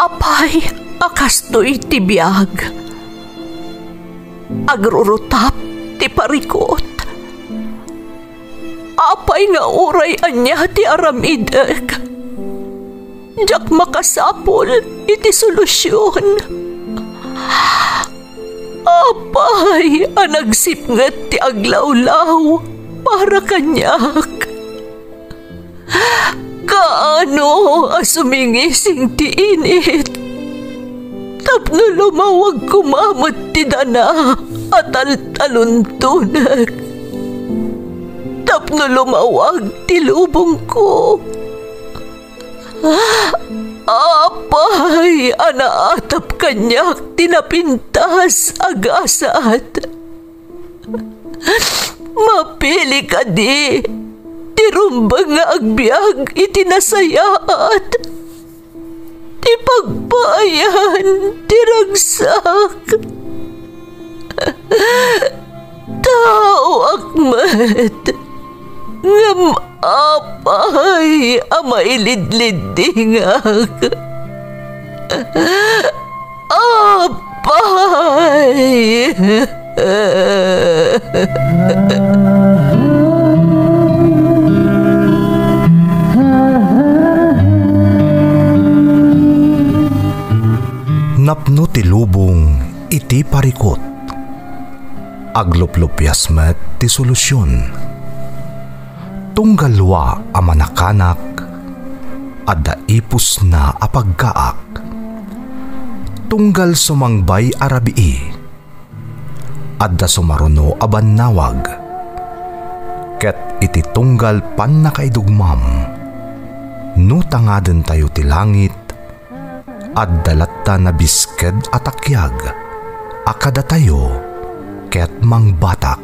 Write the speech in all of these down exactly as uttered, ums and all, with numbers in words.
Apay a kastoy ti biag? Agrurutap ti parikut. Apay nga uray ania ti aramidek, diak makasapul iti solusion. Apay a nagsipnget ti aglawlaw para kaniak? Kaano a sumingising ti init tapno lumawag koma met ti dana a taltaluntonek, tapno lumawag ti lubongko? Apay a naatap kaniak ti napintas a gasat? Mapili kadi ti rumbeng nga agbiag iti nasayaat, ti pagpaayan ti ragsak? Taoak met, ngem apay a mailidliddingak? Apay! Napno ti lubong iti parikut. Agluplupias met ti solusion. Tunggal lua a manakanak, adda ipusna a paggaak. Tunggal sumangbay a rabii, adda sumaruno a bannawag. Ket iti tunggal pannakaidugmam, no tangadentayo ti langit, adda latta nabisked a takiag a kadatayo ket mangbatak.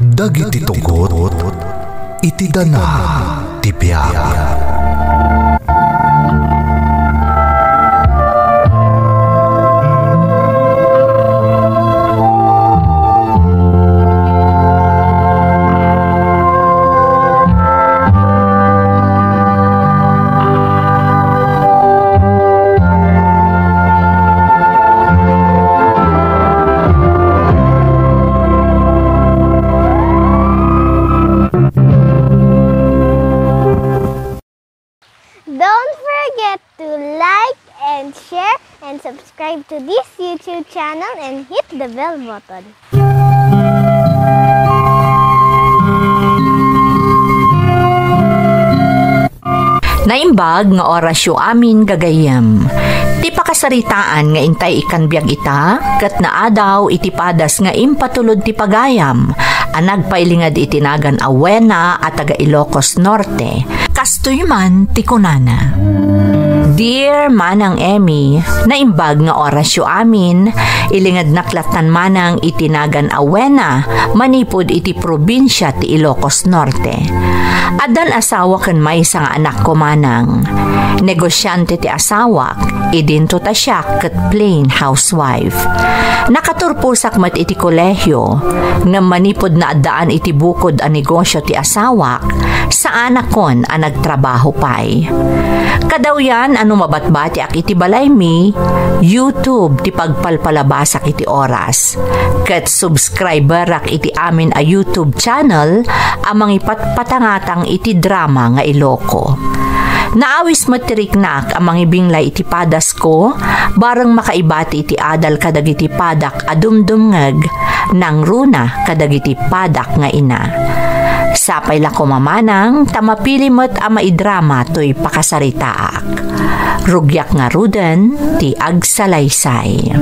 Dagiti tugot iti dana ti biag. Don't forget to like and share and subscribe to this YouTube channel and hit the bell button. Naimbag nga orasyo amin gagayyem. Ti pakasaritaan nga intay ikkan biag ita, ket naadaw iti padas nga impatulod ti pagayam a nagpailinged iti nagan a Wena a taga Ilocos Norte. Kastoy man ti kunana. Dear Manang Emmy, naimbag nga orasyo amin, ilingednak lattan manang iti nagan a Wena, manipud iti probinsia ti Ilocos Norte. Addan asawa ken maysa nga anakko manang. Negosiante ti asawak, idinto ta siak ket plain housewife. Nakaturposak met iti kolehio, ngem manipud naaddaan iti bukod a negosio ti asawak, saanakon a nagtrabaho pay. Kadawyan a no mabatbatiak iti balaymi, YouTube ti pagpalpalabasak iti oras. Ket subscriberak iti amin a YouTube channel a mangipatpatangatang iti drama nga Iloko. Naawis met ti riknak a mangibinglay iti padasko, bareng makaibati iti adal kadagiti padak a dumdumngeg, nangruna kadagiti padak nga ina. Sapay la koma manang ta mapili met a maidrama toy pakasaritaak. Rugiak ngaruden ti agsalaysay.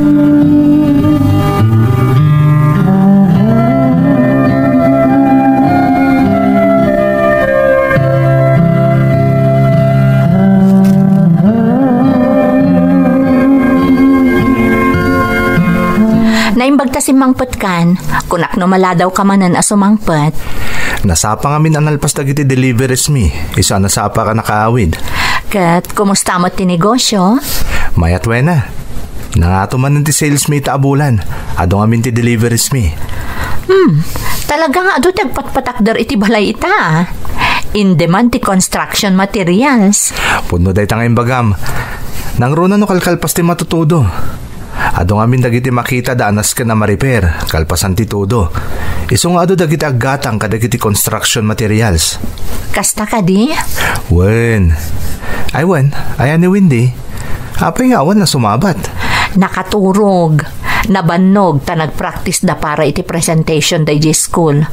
Naimbag ta simmangpetkan, kunak no maladaw ka manen a sumangpet. Nasapa ngamin a nalpas dagiti deliveries mi, isu a nasapa ka nakaawid. Ket kumusta met ti negosio? Mayat Wena. Nangato manen ti sales mi ita a bulan. Adu ngamin ti deliveries mi. Hmm, talaga nga adu ti agpatpatakder iti balay ita. In-demand ti construction materials. Pudno dayta nga imbagam. Nangruna no kalkalpas ti matutudo. Adu ngamin dagiti makita da a nasken a ma-repair, kalpasan ti tudo. Isu nga adu dagiti aggatang kadagiti construction materials. Kasta kadi? Wen. Ay, wen. Ayan ni Windy. Apay nga awan na sumabat? Nakaturog. Nabannog ta nagpractice da para iti presentation da idiay school.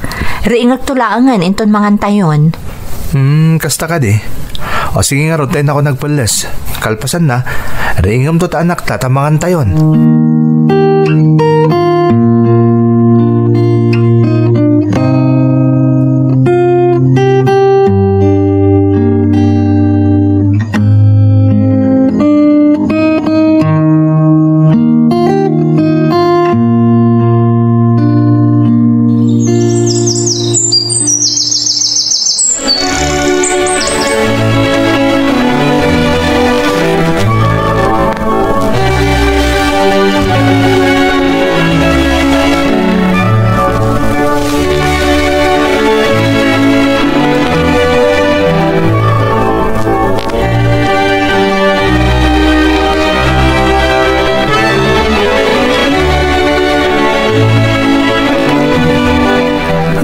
Riingekto laengen inton mangantayon. Hmm, kasta kadi. O sige ngarud, ta innak nagpelles. Kalpasanna, riingemto ta anakta ta mangantayon.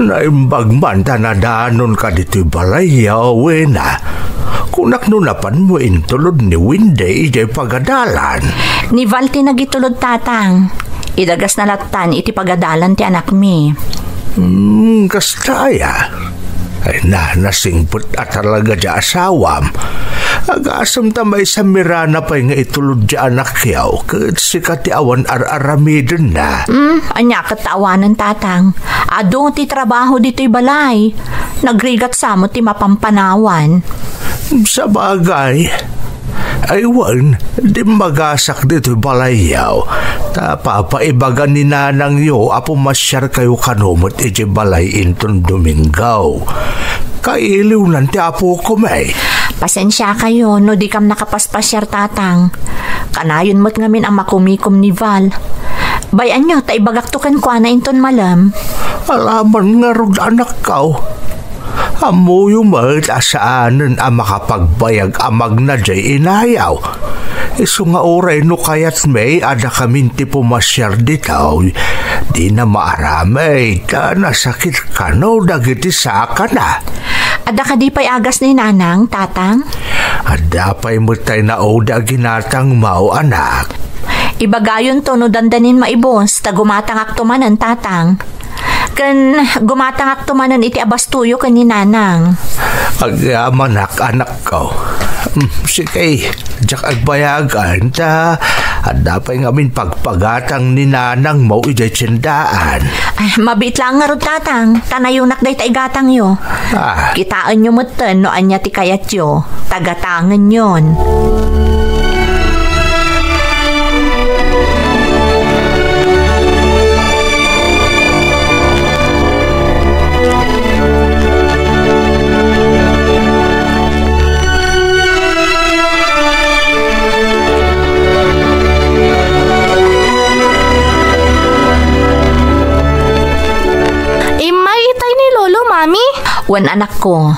Naimbag man ta nadanonka ditoy balay, Wena. Kunak no napanmo intulod ni Windy idiay pagadalan. Ni Val ti nagitulod, Tatang. Idagasna lattan iti pagadalan ti anakmi. Hmm, kasta aya? Ay na, nasingpet a talaga ti asawam. Agasem ta maysa mirana pay nga itulod ti anakyaw, ket sika ti awan ar-aramidenna. Hmm, ania ket ta awanen, Tatang? Adu ti trabaho ditoy balay. Nagrigat sa met ti mapampanawan. Sabagay. Ay wen, dimmagasak ditoy balayyaw. Ta papaibagan ni nanangyo a pumasiarkayo kano met idiay balay inton Domingo. Kailiwnan ti apokom, eh. Pasensiakayo no dikam nakapaspasiar, Tatang. Kanayon met ngamin a makumikom ni Val. Bay-anyo ta ibagakto kenkuana inton malem. Alaman ngarud, anakko. Ammoyo met a saanen a makapagbayag a magna diay inayaw. Isu nga uray no kayatmi a dakamin ti pumasiar ditoy, dina maaramid ta nasakit kano dagiti sakana. Adda kadi pay agas ni Nanang, Tatang? Adda pay met tay naudi a ginatangmo, anak. Ibagayonto no dandanin maibus, ta gumatangakto manen, Tatang. Ken gumatangakto manen iti abastoyo ken ni Nanang. Agyamanak, anakko. Mm, sige, diak agbayagan, ta adda pay ngamin pagpagatang ni Nanangmo idiay tiendaan. Ay, mabiit laeng ngarud, Tatang, ta nayonak dayta igatangyo. Ah. Kitaenyo metten no ania ti kayatyo, ta gatangenyon. Immay itay ni Lolo, Mami? Wen, anakko,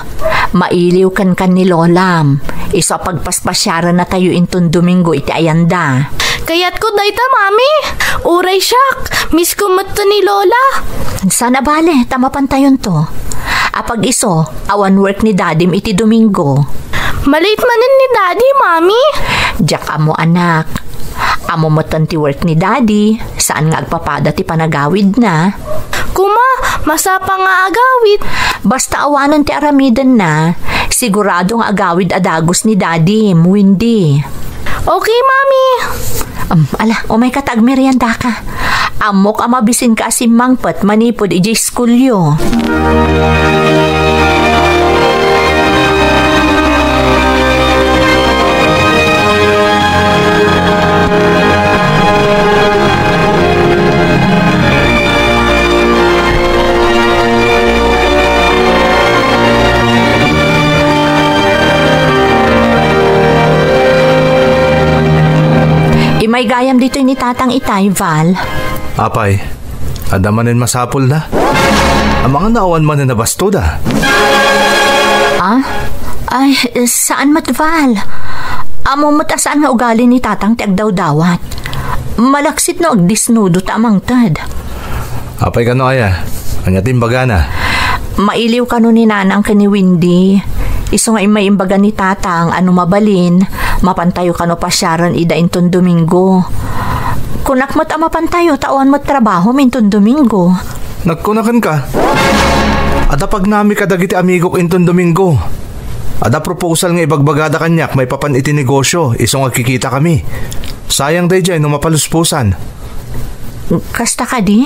mailiw kenka ni Lolam. Isu a pagpaspasiarennatayo inton Domingo iti ayanda. Kayatko dayta, Mami. Uray siak, miss ko met ni Lola. Saan a bale, ta mapantayonto. Apag-isu, awan work ni Dadim iti Domingo. Malate manen ni Daddy, Mami. Diak ammo, anak. Ammo metten ti work ni Daddy, saan nga agpapada ti panagawidna. Kuma, masapa nga agawid. Basta awanen ti aramidenna, sigurado nga agawid a dagus ni Daddy, Windy. Okay, Mami. Um, ala, umayka ta agmeriendaka. Ammok a mabisinka a simmangpet manipud idiay iskulyo. Immay gayam ditoy ni Tatang itay, Val. Apay, adda manen masapulda? Amangan no awan manen a bastoda. Ay, saan met, Val. Ammom met a saan nga ugali ni Tatang ti agdawdawat. Malaksid no agdisnudo ta a mangted. Apay kano aya? Ania ti imbagana? Mailiw kano ni Nanang ken ni Wendy. Isu nga immay imbaga ni Tatang a no mabalin, mapantayo kano pasiaren ida inton Domingo. Kunak met a mapantayo ta awan met trabahom inton Domingo. Nagkuna kenka, adda pagnami kadagiti amigok inton Domingo. Adda proposal nga ibagbagada kaniak maipapan iti negosyo, isu nga agkikitakami. Sayang daydiay no mapaluspusan. Kasta kadi?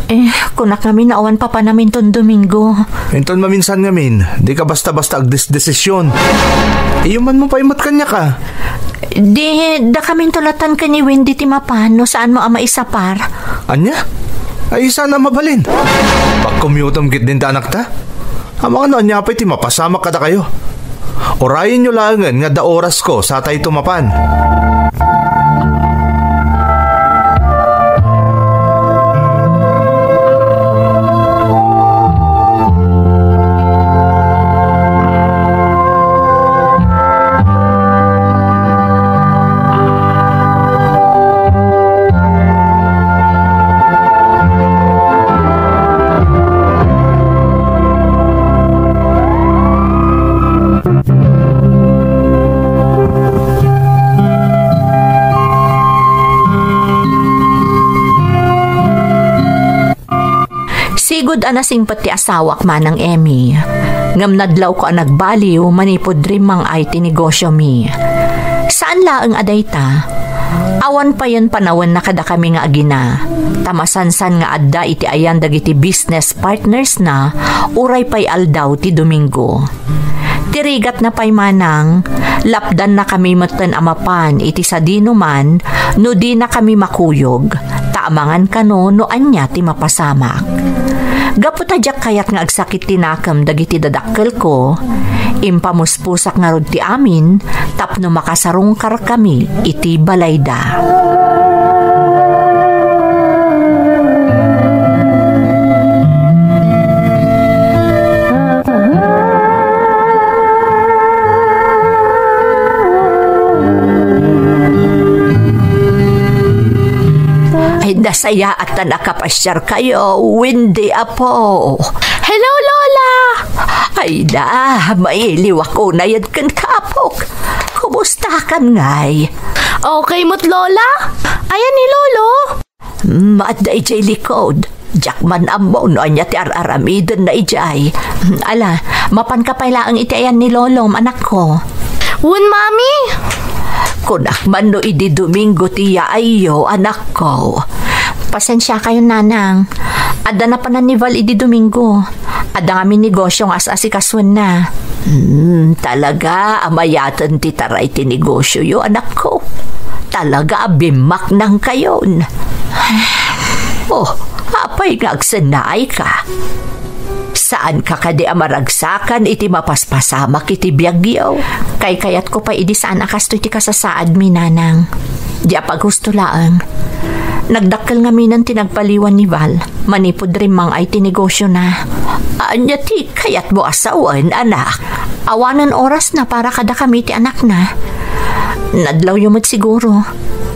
Eh, kunak ngamin no awan papanam inton Domingo. Inton maminsan ngamin, dika basta-basta agdesdesisyon. Iyumanmo pay met kaniak a. Di, dakaminto latta ken ni Wendy ti mapan no saanmo a maisapar. Ania? Ay, saan a mabalin? Pagkumyutom ketdin ti anakta? Amangan no ania pay ti mapasamak kadakayo. Urayenyo laengen nga adda orasko satayto mapan. Sigud a nasingpet ti asawak, Manang Emmy. Ngem nadlawko a nagbaliw manipud rimmang-ay ti negosyomi. Saan laeng a dayta. Awan payen panawenna kadakami nga agina, ta masansan nga adda iti ayan dagiti business partners na uray pay aldaw ti Domingo. Ti rigatna pay manang, lapdannakami metten a mapan iti sadinoman no dinakami makuyog, ta amangan kano no ania ti mapasamak. Gapu ta diak kayat nga agsakit ti nakem dagiti dadakkelko, impamuspusak ngarud ti amin tapno makasarungkarkami iti balayda. Ay, nasayaat ta nakapasiarkayo, Wendy, apo. Hello, Lola! Ay na, mailiwak unayen kenka, apok. Kumustakan ngay? Okay met, Lola. Ayan ni Lolo. Hmm, adda idiay likod. Diak man ammo no ania ti ar-aramidenna idiay. Ala, mapanka pay laeng iti ayan ni Lolom, anakko. Wen, Mami. Kunak man no idi Domingo ti yaayyo, anakko. Pasensiakayon, Nanang. Adda napanan ni Val idi Domingo. Adda ngamin negosyo nga as-asikasuenna. Hmm, talaga a mayaten ti taray ti negosyoyo, anakko. Talaga a bimmaknangkayon. Oh, apay nga agsennaayka? Saanka kadi a maragsakan iti mapaspasamak iti biagyo? Kaykayatko pay idi saan a kastoy ti kasasaadmi, Nanang. Di a paghusto laeng. Nagdakkel ngaminen ti nagbaliwan ni Val manipud rimmang-ay ti negosyona. Ania ti kayatmo a sawen, anak? Awanen orasna para kadakami ti anakna. Nadlawyo met siguro.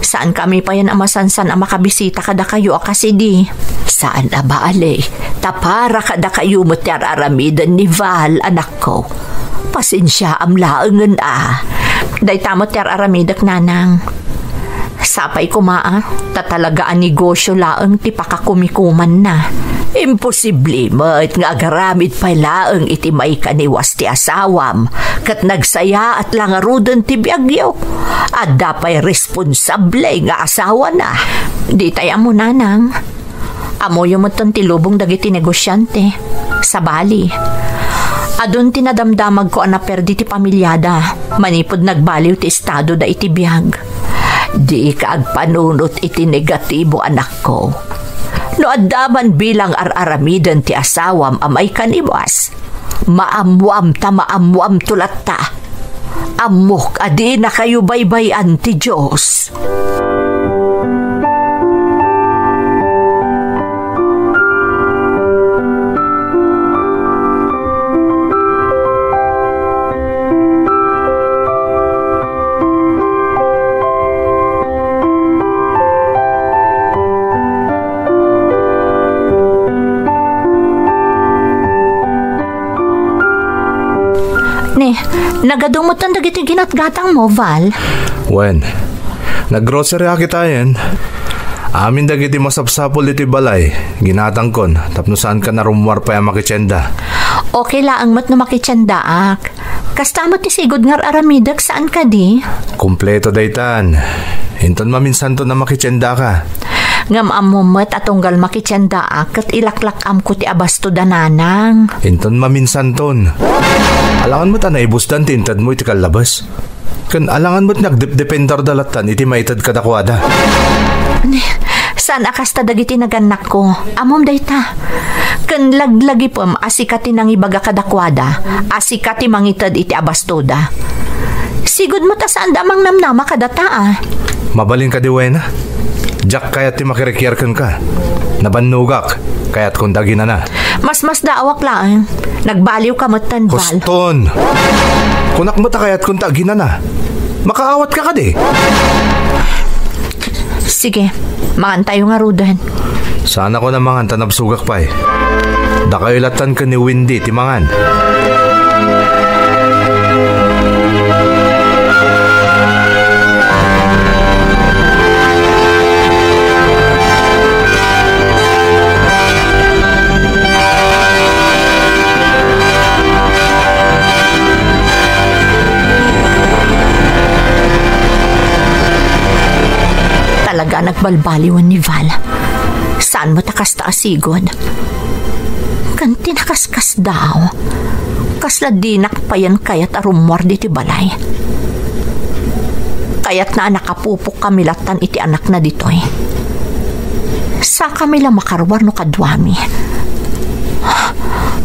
Saankami payen a masansan a makabisita kadakayo a kas idi. Saan a bale, ta para kadakayo met ti ar-aramiden ni Val, anakko. Pasensiaam laengen a. Dayta met ti ar-aramidek, Nanang. Sapay koma a, ta talaga a negosyo laeng ti pakakumikumanna. Imposible met nga agaramid pay laeng iti maikaniwas ti asawam, ket nagsayaat la ngaruden ti biagyo. Adda pay responsable nga asawana. Ditay ammo, Nanang. Ammoyo metten ti lubong dagiti negosiante. Sabali, adun ti nadamdamagko a naperdi ti pamiliada manipud nagbaliw ti estadoda iti biag. Dika agpanunot iti negatibo, anakko. No adda man bilang ar-aramiden ti asawam a maikaniwas, maammoam ta maammoamto latta. Ammok a dinakayo baybay-an ti Dios. Eh, nagadumot dagiti ginatgatangmo, Val? Wen, naggrocery a kitayen. Amin dagiti masapsapul iti balay, ginatangkon tapno saankan a rummuar pay a makitienda. Okay laeng met no makitiendaak. Kasta met ti sigud nga ar-aramidek, saan kadi? Kompleto daytan. Inton maminsanton a makitiendaka. Ngem ammom met a tunggal makitiendaak ket ilaklak-amko ti abasto da nanang. Inton maminsanton. Alangan met a naibusdan ti intedmo iti kallabes. Ken alangan met nga agdepdependar da lattan iti maited kadakuada. Ni, saan a kasta dagiti nagannakko. Ammom dayta. Ken laglagipem a sika ti nangibaga kadakuada, a sika ti mangited iti abastoda. Sigud met a saanda a mangnamnama kadata, a. Mabalin kadi, Wena? Diak kayat ti makirikiar kenka. Nabannogak, kayatkonta aginana. Masmasdaawak laeng. Nagbaliwka metten, Val. Huston! Kunak met a kayatkonta aginana. Makaawatka kadi? Sige, mangantayo ngaruden. Saanakon a mangan ta nabsogak pay. Dakayo lattan ken ni Wendy ti mangan. Talaga nagbalbaliwen ni Val. Saan met a kasta a sigud. Ken ti nakaskasdaaw, kasla dinak payen kayat a rummuar ditoy balay. Kayatna a nakapupokkami lattan iti anakna ditoy. Sakami la makaruar no kaduami.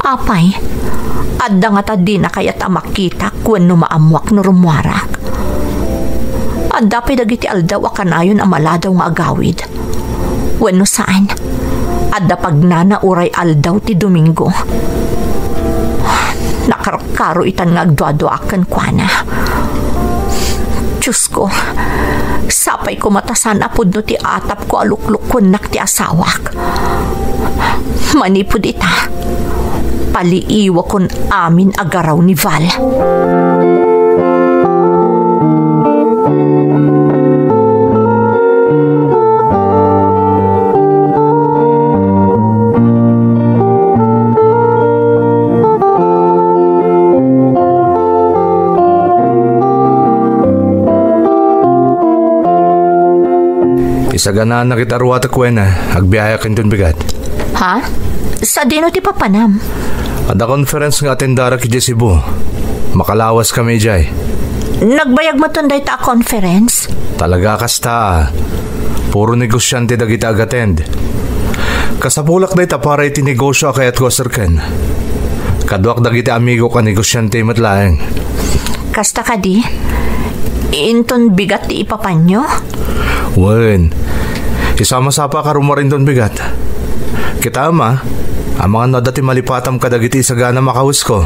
Apay, adda ngata dina kayat a makitak wenno maammoak no rummuarak? Adda pay dagiti aldaw a kanayon a maladaw nga agawid. Wenno saan, adda pagnana uray aldaw ti Domingo. Nakarkaro itan nga agduaduaak kenkuana. Diosko, sapay koma ta saan a pudno ti atapko a luklukkuennak ti asawak. Manipud ita, paliiwakon amin a garaw ni Val. Isagananak ita a ruatek, Wena, agbiayak inton bigat. Ha? Sadino ti papanam? Adda conference nga attendarak idiay Cebu. Makalawaskami idiay. Nagbayag metten dayta a conference? Talaga kasta, a. Puro negosiante dagiti ag-attend. Kasapulak dayta para iti negosio a kayatko a serken. Kaduak dagiti amigok a negosiante met laeng. Kasta kadi? Inton bigat ti ipapanyo? Wen, isama sapaka rummuar inton bigat. Kitaem, a, amangan no adda ti malipatam kadagiti isaganam a kawesko.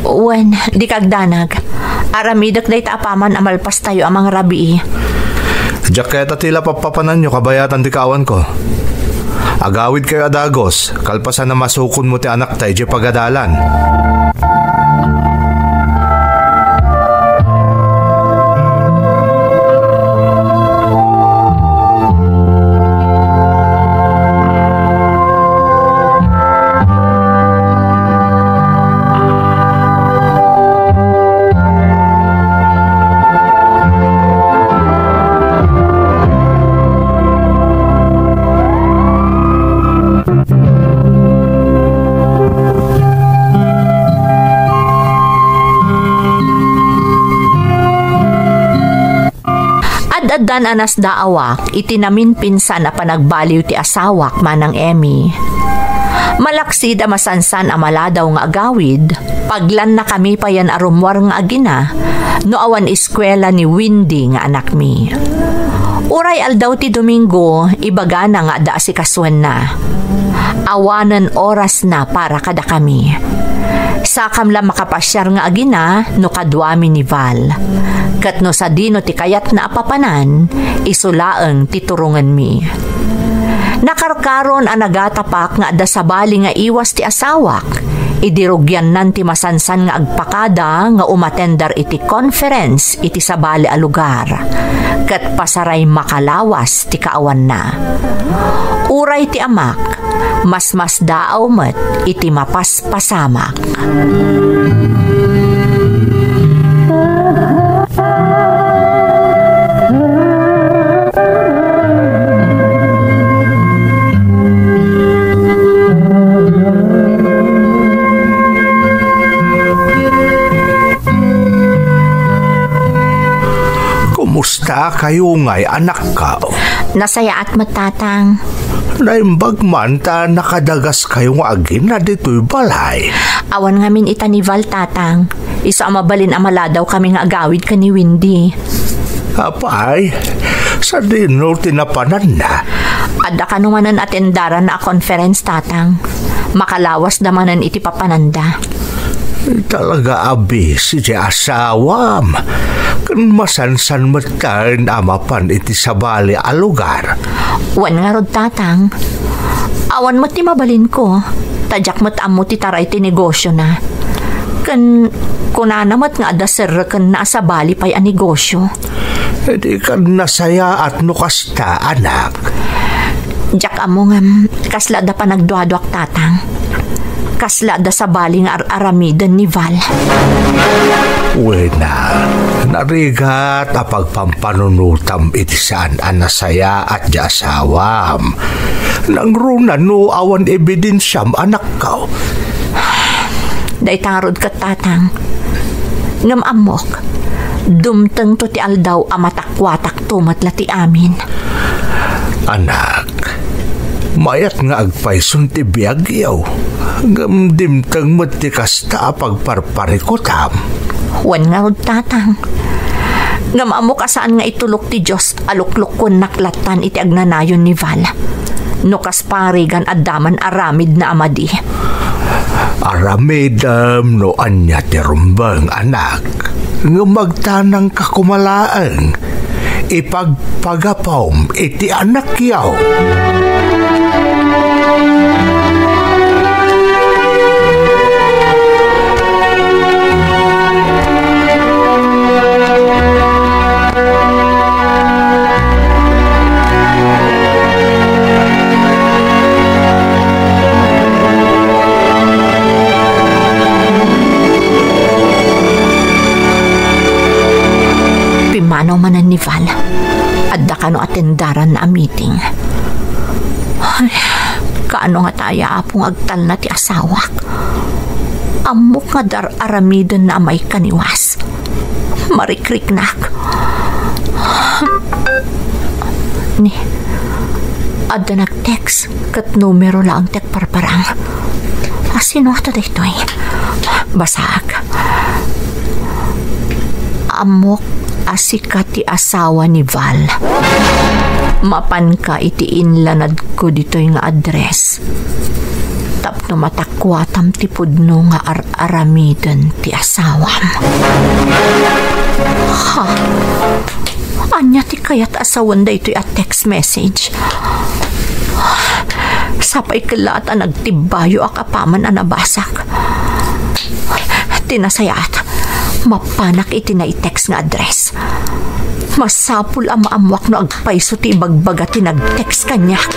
Wen, dika agdanag. Aramidek dayta apaman a malpastayo a mangrabii. Diak kayat a ti la pappapananyo kabayatan ti kaawanko. Agawidkayo a dagus, kalpasan a masukonmo ti anakta idiay pagadalan. Ad-addan a nasdaawak iti naminpinsan a panagbaliw ti asawak, Manang Emmy. Malaksid a masansan a maladaw nga agawid, paglannakami payen a rummuar nga agina no awan eskuela ni Wendy nga anakmi. Uray aldaw ti Domingo, ibagana nga adda asikasuenna. Awanen orasna para kadakami. Sakam la makapasiar nga agina no kaduami ni Val. Ket no sadino ti kayatna a papanan, isu laeng ti turongenmi. Nakarkaron a nagatapak nga adda sabali nga iwas ti asawak, Idi rugiannan ti masansan nga agpakada nga umatendar iti conference iti sabali a lugar, ket pasaray makalawas ti kaawanna. Uray ti amak, masmasdaaw met iti mapaspasamak. Kumusta kayo ngay, anakko? Nasayaat met, Tatang. Naimbag man ta nakadagas kayo nga agina ditoy balay. Awan ngamin ita ni Val, Tatang. Isu a mabalin a maladawkami nga agawid ken ni Windy. Apay, sadino ti napananna? Adda kano manen a tendaranna a conference, Tatang. Makalawasda manen iti papananda. Talaga a busy ti asawam. Ken masansan metten a mapan iti sabali a lugar. Wen ngarud, Tatang. Awan met ti mabalinko. Ta diak met ammo ti taray ti negosiona. Ken kunana met nga adda serrekenna a sabali pay a negosio. Di kad nasayaat no kasta, anak. Diak ammo ngem kasla adda panagduaduak, Tatang. Kasla adda sabali nga ar-aramiden ni Val. Wena, narigat a pagpampanunutam iti saan a nasayaat ti asawam. Nangruna no awan ebidensiam, anakko. Dayta ngarud ket, Tatang. Ngem ammok, dumtengto ti aldaw a matakkuatakto met la ti amin. Anak, mayat nga agpayson ti biagyo, ngem dimteng met ti kasta a pagparparikutam. Wen ngarud, Tatang. Ngem ammok a saan nga itulok ti Dios a luklukkuennak lattan iti agnanayon ni Val. No kas pangarigan adda man aramidna a madi. Aramidem no ania ti rumbeng, anak. Ngem agtanangka koma laeng. Ipagpagapom iti anakyo. Pimmanaw manen ni Val. Adda kano a tendaranna a meeting. Ay, kaano ngata aya, Apo, nga agtalna ti asawak? Ammok nga dar-aramidenna a maikaniwas. Marikriknak. Ni, adda nag-text ket numero laeng ti agparparang. A, sino ata daytoy? Basaak. Ammok a sika ti asawa ni Val. Mapanka iti inlanadko ditoy nga address. Tapno matakkuatam ti pudno nga ar-aramiden ti asawam. Ha? Ania ti kayat a sawen daytoy a text message? Sapay kellaat a nagtibbayoak apaman a nabasak. Ti nasayaat, mapanak iti nai-text nga address. Masapul a maammoak no agpayso ti ibagbaga ti nag-text kaniak.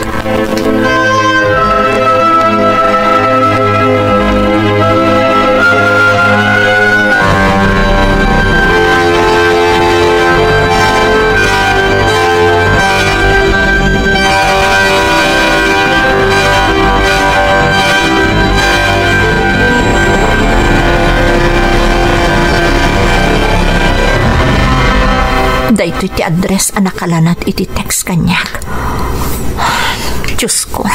Daytoy ti address a nakalanad iti text kaniak. Diosko,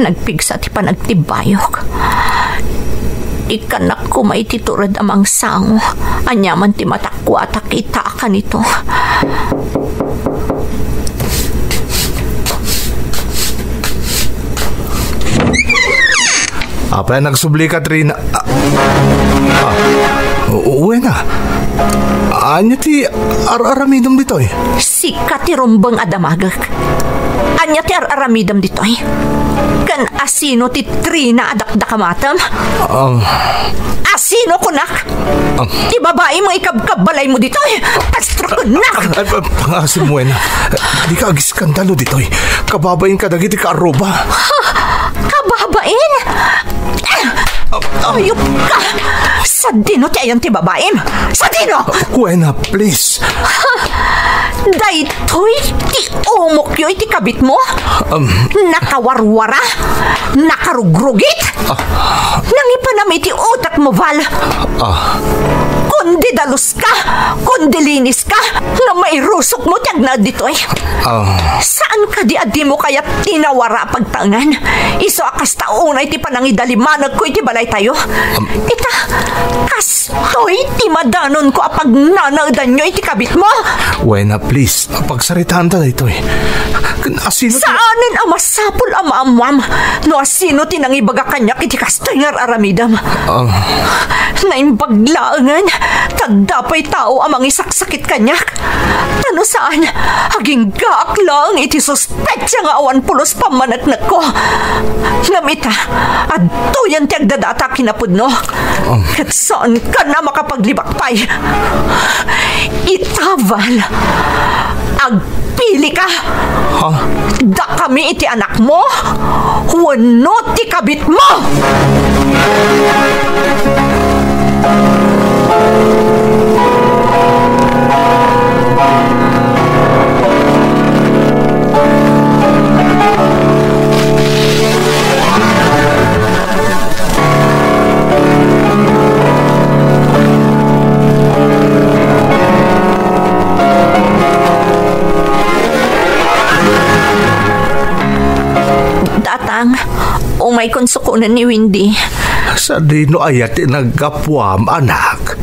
nagpigsa ti panagtibbayok. Ikkannak koma iti tured a mangsango. Ania man ti matakkuatak ita a kanito? Apay a nagsubli, Katrina? Ah, ah, u-, uway na. Ania ti ar-aramidem ditoy? Sika ti rumbeng a damagek. Ania ti ar-aramidem ditoy? Ken asino ti Trina a dakdakamatem? Um, Asino kunak? Um, Ti babaim nga ikabkabbalaymo ditoy? Astrokunak! Ay, pa-, pangasim, Wena. Dika agiskandalo ditoy. Kababain kadagiti kaarruba. Ha? Kababain? Ayup ka! Sadino ti ayan ti babaim? Sadino? Wena, please. Daytoy ti umokyo iti kabitmo? Um, Nakawarwara? Nakarugrugit? Ah. Nangipanam iti utekmo, Val. Ah. Kundi daluska, kundi liniska, nga mairusokmo ti agnaed ditoy. Ah. Saan kadi a dimo kayat tinawara a pagtaengan? Isu a kasta unay ti panangidalimanekko iti balaytayo. Um, Ita, kastoy ti madanonko a pagnanaedanyo iti kabitmo. Wena, please, pagsaritaanta daytoy. Ken asino ti Saanen a masapul a maammuam no asino ti nangibaga kaniak iti kastoy nga ar-aramidem. Ah. Naimbag laengen, ta adda pay tao a mangisaksakit kaniak. Ta no saan, aginggaak laeng iti suspetsa nga awan pulos pammaneknekko. Ngem ita, adtoyen ti agdadata a kinapudno. Um. Ket saankan a makapaglibak pay. Ita, Val, agpilika. Ha? Dakami iti anakmo wenno ti kabitmo. Tatang, umaykon sukonen ni Wendy. Sadino aya ti naggapuam, anak?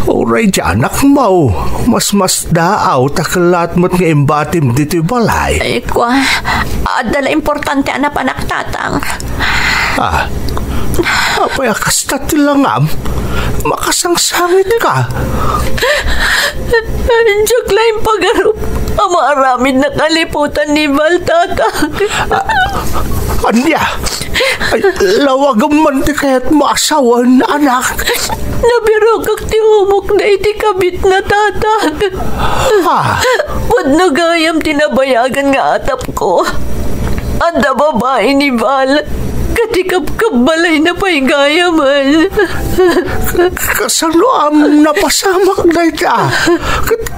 Uray ti anakmo, masmasdaaw ta kellat met nga imbatim ditoy balay. Ay, kua, adda la importante a napanak, Tatang. Ah, apay a kasta ti langam? Makasangsangitka. Diak la impagarup a maaramid a kaliputan ni Val, Tatang. Ah, ania? Ay, lawagem man ti kayatmo a sawen, anak. Nabirokak ti umokda iti kabitna, Tatang. Ha? Pudno gayam ti nabayagan nga atapko. Adda babai ni Val, ket ikabkabbalayna pay gayamen. Kasanoam napasamak dayta? Ket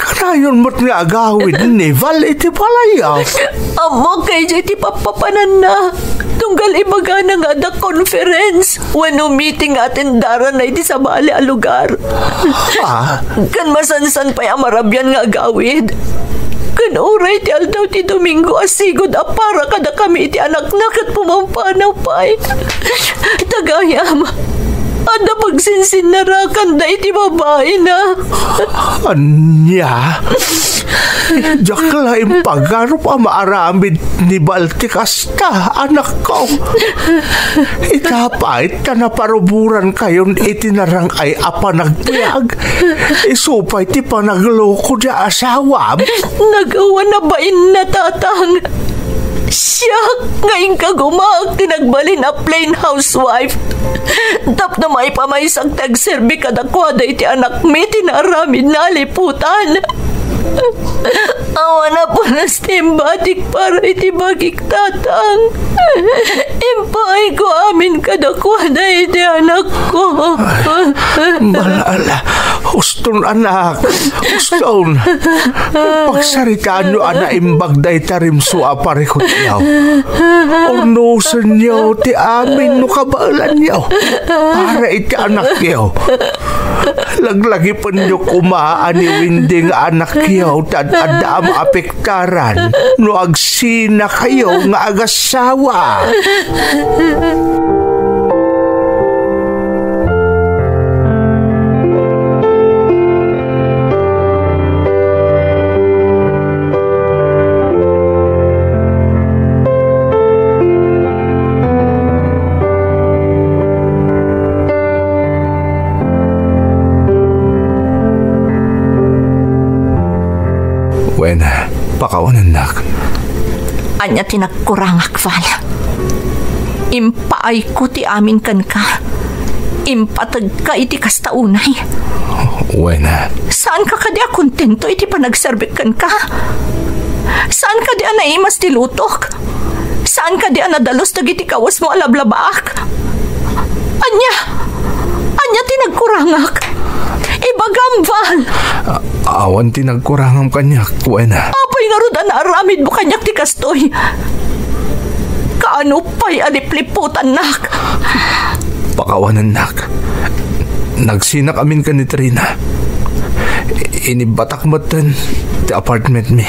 kanayon met nga agawid ni Val iti balayyo? Ammok kaydiay ti pappapananna. Tunggal ibagana nga adda conference wenno meeting nga atendaranna iti sabali a lugar. Ah. Ken masansan pay a marabian nga agawid. Ken uray ti aldaw ti Domingo a sigud a para kadakami iti anakna ket pumampanaw pay. Ta gayam, adda pagsinsinnarakanda iti babaina. Ania? Diak la impagarup a maaramid ni Val ti kasta, anakko. Ita pay ta naparuborankayon iti narang-ay a panagbiag. Isu pay ti panagloko ti asawam. Nagawan a bainna, Tatang. Siak nga inkagumaak ti nagbalin a plain housewife. Tapno maipamaysak ti agserbi kadakuada iti anakmi ti naaramidna a liputan. Awan a pulos ti imbatik para iti bagik, Tatang. Impaayko amin kadakuada iti anakko. Malala, uston, anak. Uston. Pagsaritaanyo a naimbag dayta rimso a parikutyo. Urnosenyo ti amin no kabaelanyo para iti anakyo. Laglagipenyo koma a ni Wendy nga anakyo ta ad-adda a maapektaran no agsinakayo nga agasawa. Wen, pakawanennak. Ania ti nagkurangak, Val? Impaayko ti amin kenka. Impategka iti kasta unay. Wen. Saan ka kadi a kontento iti panagserbik kenka? Saan kadi a naimas ti lutok? Saan kadi a nadalus dagiti kawesmo a lablabaak? Ania? Ania ti nagkurangak? Ibagam, Val! A-, awan ti nagkurangam kaniak, Wen. Apay ngarud a naaramidmo kaniak ti kastoy? Kaano pay a lipliputannak? Pakawanennak. Nagsinak amin ken ni Trina. Inibbatak metten ti apartment mi.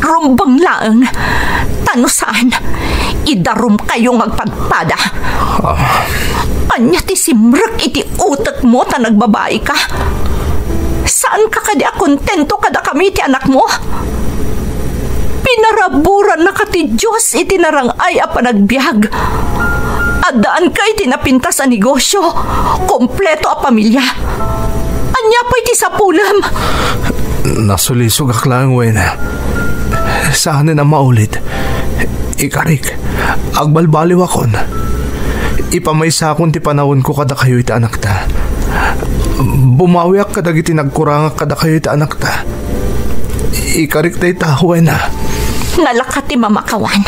Rumbeng laeng. Ta no saan, idarumkayo nga agpadpada. Ah. Ania ti simrek iti utekmo ta nagbabaika? Saan ka kadi a kontento kadakami ti anakmo? Pinaraburannaka ti Dios iti narang-ay a panagbiag. Addaanka iti napintas a negosio, kompleto a pamilya. Ania pay ti sapulem? Nasulisogak laeng, Wen. Saanen a maulit. Ikarik, agbalbaliwakon. Ipamaysakon ti panawenko kadakayo iti anakta. Bumawiak kadagiti nagkurangak kadakayo iti anakta. Ikarik dayta, Wen. Nalaka ti mamakawan,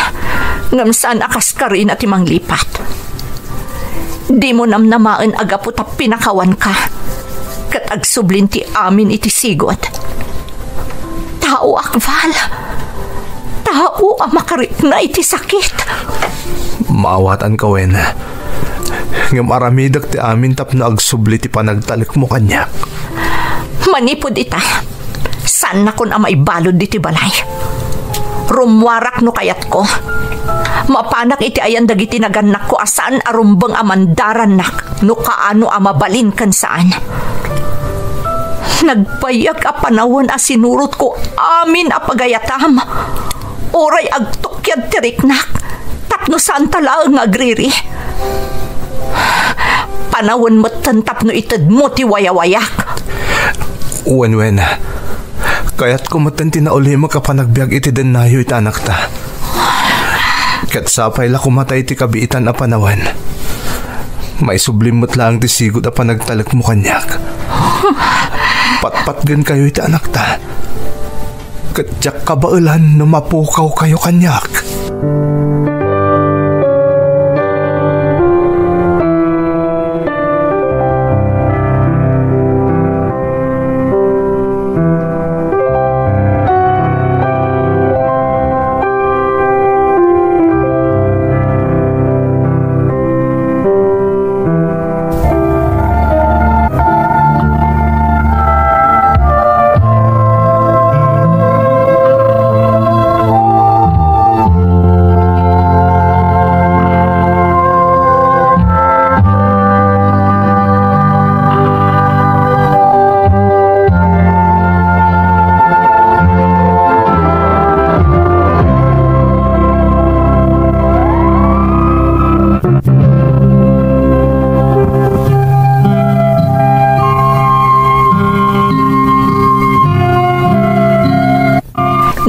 ngem saan a kaskarina ti manglipat. Dimo namnamaen a gapu ta pinakawanka, ket agsublin ti amin iti sigud. Taoak, Val. Tao a makarikna iti sakit. Maawatanka, Wen. Ngem aramidek ti amin tapno agsubli ti panagtalekmo kaniak. Manipud ita, saannakon a maibalud ditoy balay. Rummuarak no kayatko. Mapanak iti ayan dagiti nagannakko a saan a rumbeng a mandarannak no kaano a mabalin ken saan. Nagbayag a panawen a sinurotko amin a pagayatam. Uray agtukyad ti riknak, tapno saanta laeng nga agriri. Panawen metten tapno itedmo ti wayawayak. Wen, Wen. Kayatko metten ti naulimek a panagbiag iti dennayo iti anakta. Ket sapay la koma ta iti kabiitan a panawen, maisublim met laeng ti sigud a panagtalekmo kaniak. Patpatgenkayo iti anakta. Ket diak kabaelan no mapukawkayo kaniak.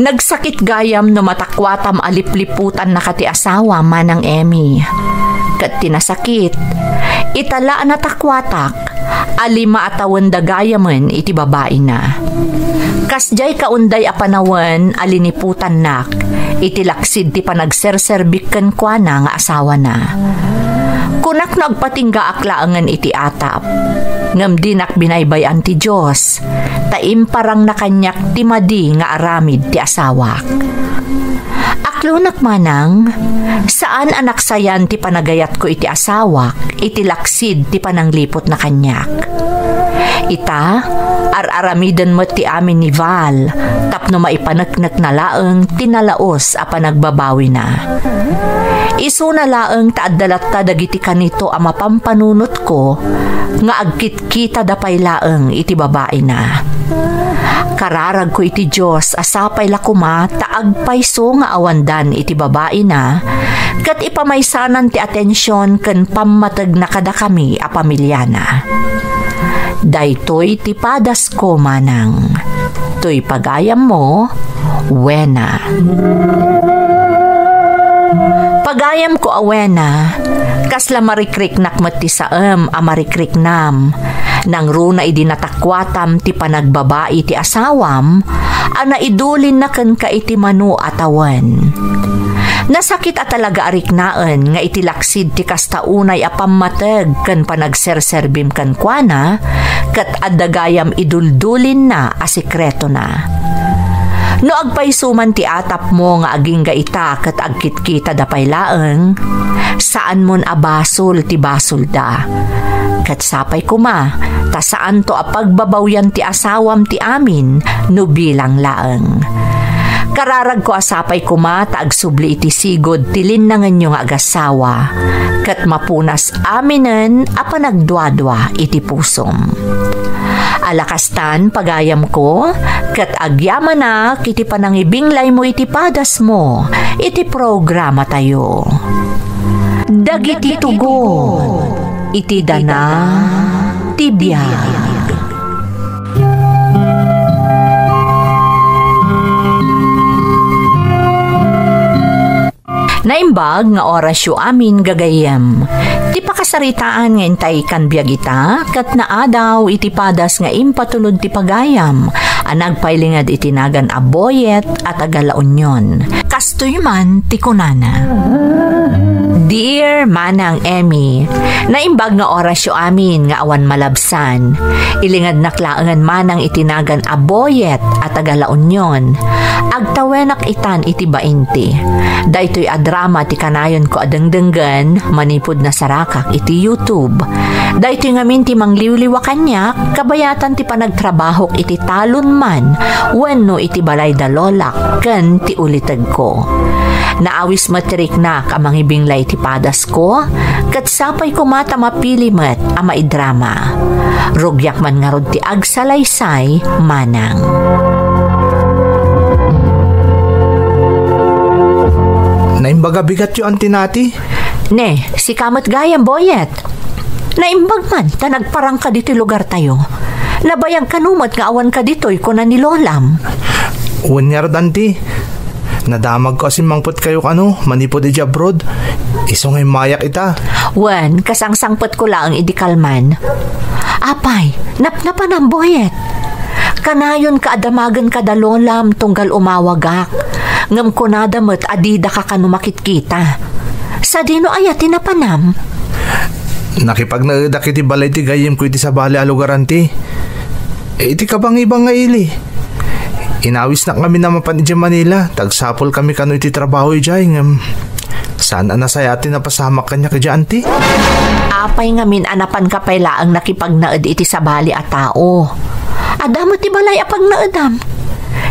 Nagsakit gayam no matakuatam a lipliputannaka ti asawa, Manang Emmy. Ket ti nasakit, ita la a natakuatak a lima a tawen da gayamen iti babaina. Kasdiay kaunday a panawen a liniputannak iti laksid ti panagserserbik kenkuana nga asawana. Kunak no agpatinggaak laengen iti atap, ngem dinak binaybay-an ti Dios, ta imparangna kaniak ti madi nga aramid ti asawak. Aklonak manang, saan a naksayan ti panagayatko iti asawak iti laksid ti panangliputna kaniak. Ita, ar-aramiden met ti amin ni Val tapno maipaneknekna laeng ti nalaus a panagbabawina. Isuna laeng ta adda latta dagiti kanito a mapampanunotko nga agkit- kitada pay laeng iti babaina. Kararagko iti Dios a sapay la koma ta agpayso nga awandan iti babaina, ket ipamaysanan ti atension ken pammategna kadakami a pamiliana. Daytoy ti padasko, manang. Toy pagayammo, Wena. Gayamko a wena, kasla marikriknak met ti saem a marikriknam. Nangruna idi natakuatam ti panagbabai ti asawam, a naidulinna kenka iti mano a tawen. Nasakit a talaga a riknaen nga iti laksid ti kasta unay a pammateg ken panagserserbim kenkuana, ket adda gayam iduldulinna a sekretona. No agpayso man ti atapmo nga agingga ita ket agkitkitada pay laeng, saanmon a basol ti basolda. Ket sapay koma, ta saanto a pagbabawian ti asawam ti amin no bilang laeng. Kararagko a sapay koma ta agsubli iti sigud ti linnangenyo nga agasawa, ket mapunas aminen a panagduadua iti pusom. Ala kastan, pagayamko, ket agyamanak iti panangibinglaymo iti padasmo iti programatayo. Dagiti tugon iti dana ti biag. Naimbag nga orasyo amin, gagayyem. Ti pakasaritaan nga intay kan biag ita, ket naadaw iti padas nga impatulod ti pagayam a nagpailinged iti nagan a Boyet a taga La Union. Kastoy man ti kunana. Dear Manang Emmy, naimbag nga orasyo amin nga awan malabsan. Ilingednak laengen manang iti nagan a Boyet a taga La Union. Agtawenak itan iti bainti. Daytoy a drama ti kanayonko a dengdenggen manipud nasarakak iti YouTube. Daytoy ngamin ti mangliwliwa kaniak, kabayatan ti panagtrabahok iti talon man wenno iti balay da lolak ken ti ulitegko. Naawis met ti riknak a mangibinglay iti padasko, ket sapay koma ta mapili met a maidrama. Rugiak man ngarud ti agsalaysay manang. Naimbag a bigatyo, Auntie Nati. Ne, sika met gayam, Boyet. Naimbag man ta nagparangka ditoy lugartayo. Nabayag kano met nga awanka ditoy, kuna ni Lolam. Wen ngarud, Auntie. Nadamagko a simmangpetkayo kano manipud idiay abroad. Isu nga immayak ita. Wen, kasangsangpetko laeng idi kalman. Apay, napnapanam, Boyet. Kanayonka a damagenka da Lolam tunggal umawagak. Ngem kunada met a didaka kano makitkita. Sadino aya ti napanam? Nakipagnaedak iti balay ti gayyemko iti sabali a lugar, Auntie. Iti kabangibang nga ili. Inawisnak ngamin a mapan idiay Manila, ta agsapulkami kano iti trabaho idiay, ngem saan a nasayaat ti napasamak kaniak idiay, Auntie. Apay ngamin a napanka pay laeng nakipagnaed iti sabali a tao? Adda met ti balay a pagnaedam.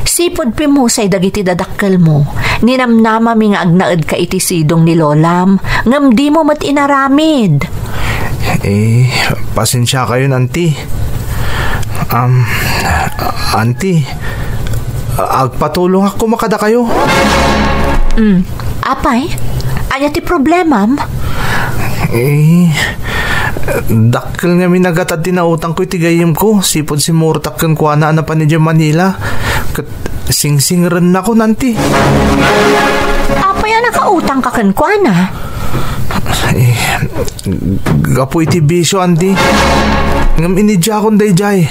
Sipud pimmusay dagiti dadakkelmo, ninamnamami nga agnaedka iti sidong ni Lolam, ngem dimo met inaramid. Eh, pasensiakayon, Auntie. Um, Auntie, agpatulongak koma kadakayo. Mm. Apay, ania ti problemam? Eh, dakkel ngamin a gatad ti nautangko iti gayyemko, sipud simmurtak kenkuana a napan idiay Manila. Ket singsingrennakon, Auntie. Apay a nakautangka kenkuana? Eh, gapu iti bisio, Auntie. Ngem inidiakon daydiay.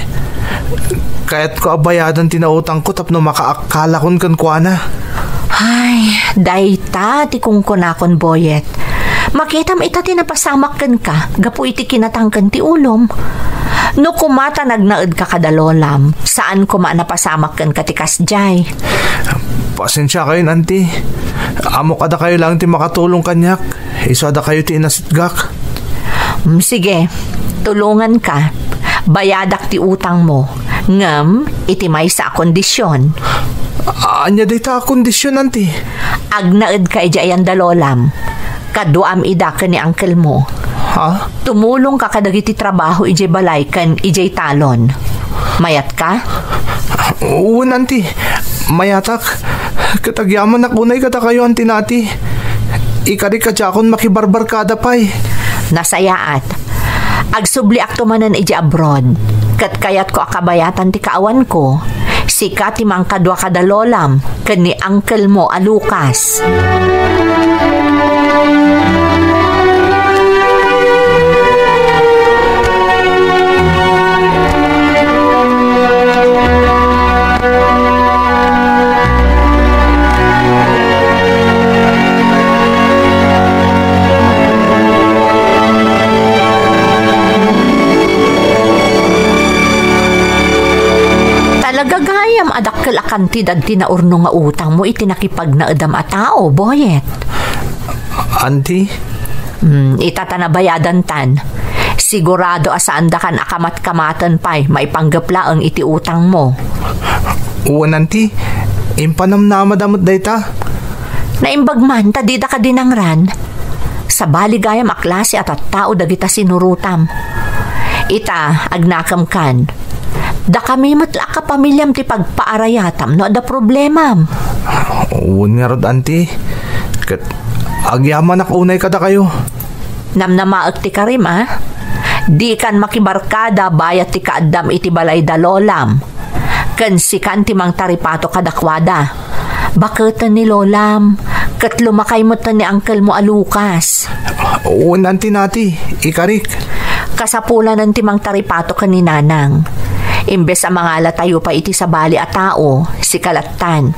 Kayatko a bayadan ti nautangko tapno makaakkalakon kenkuana. Ay, dayta ti kunkunakon, Boyet. Makitam ita ti napasamak kenka gapu iti kinatangken ti ulom. No koma ta nagnaedka kada Lolam, saan koma a napasamak kenka ti kasdiay. Pasensiakayon, Auntie. Ammok a dakayo laeng ti makatulong kaniak. Isu a dakayo ti inasitgak. Mm, sige, tulonganka. Bayadak ti utangmo. Ngem, iti maysa a kondision. Ania dayta a kondision, Auntie? Agnaedka idiay ayan da Lolam. Kaduam ida ken ni uncle mo. Ha? Tumulongka kadagiti trabaho idiay balay ken idiay talon. Mayatka? Wen, Auntie. Mayatak. Ket agyamanak unay kadakayo, Auntie Nati. Ikarik a diakon makibarbarkada pay. Nasayaat. Agsubliakto manen idiay abroad. Ket kayatko a kabayatan ti kaawanko. Sika ti mangkadua kada Lolam ken ni uncle mo a Lucas. Talaga gayam a dakkel a kantidad ti naurno nga utangmo iti nakipagnaedam a tao, Boyet. Anti? Hmm, ita ta nabayadantan. Sigurado a saandakan a kamat-kamaten pay maipanggep laeng iti utangmo. Wen, anti. Impanamnamada met dayta. Naimbag man ta didaka dinangran. Sabali gayam a klase a tattao dagita sinurotam. Ita, agnakemkan. Dakami met la a kapamiliam ti pagpaarayatam no adda problemam. Wen ngarud, anti. Ket agyamanak unay kadakayo. Namnamaek ti karim, a? Dikan makibarkada bayat ti kaaddam iti balay da lolam. Ken sikan ti mangtaripato kadakuada. Baketen ni lolam, ket lumakay met ni angkelmo a Lucas. Wen, anti, nati, ikarik. Kasapulanen ti mangtaripato ken ni nanang. Imbes a mangalatayo pay iti sabali a tao, sika lattan.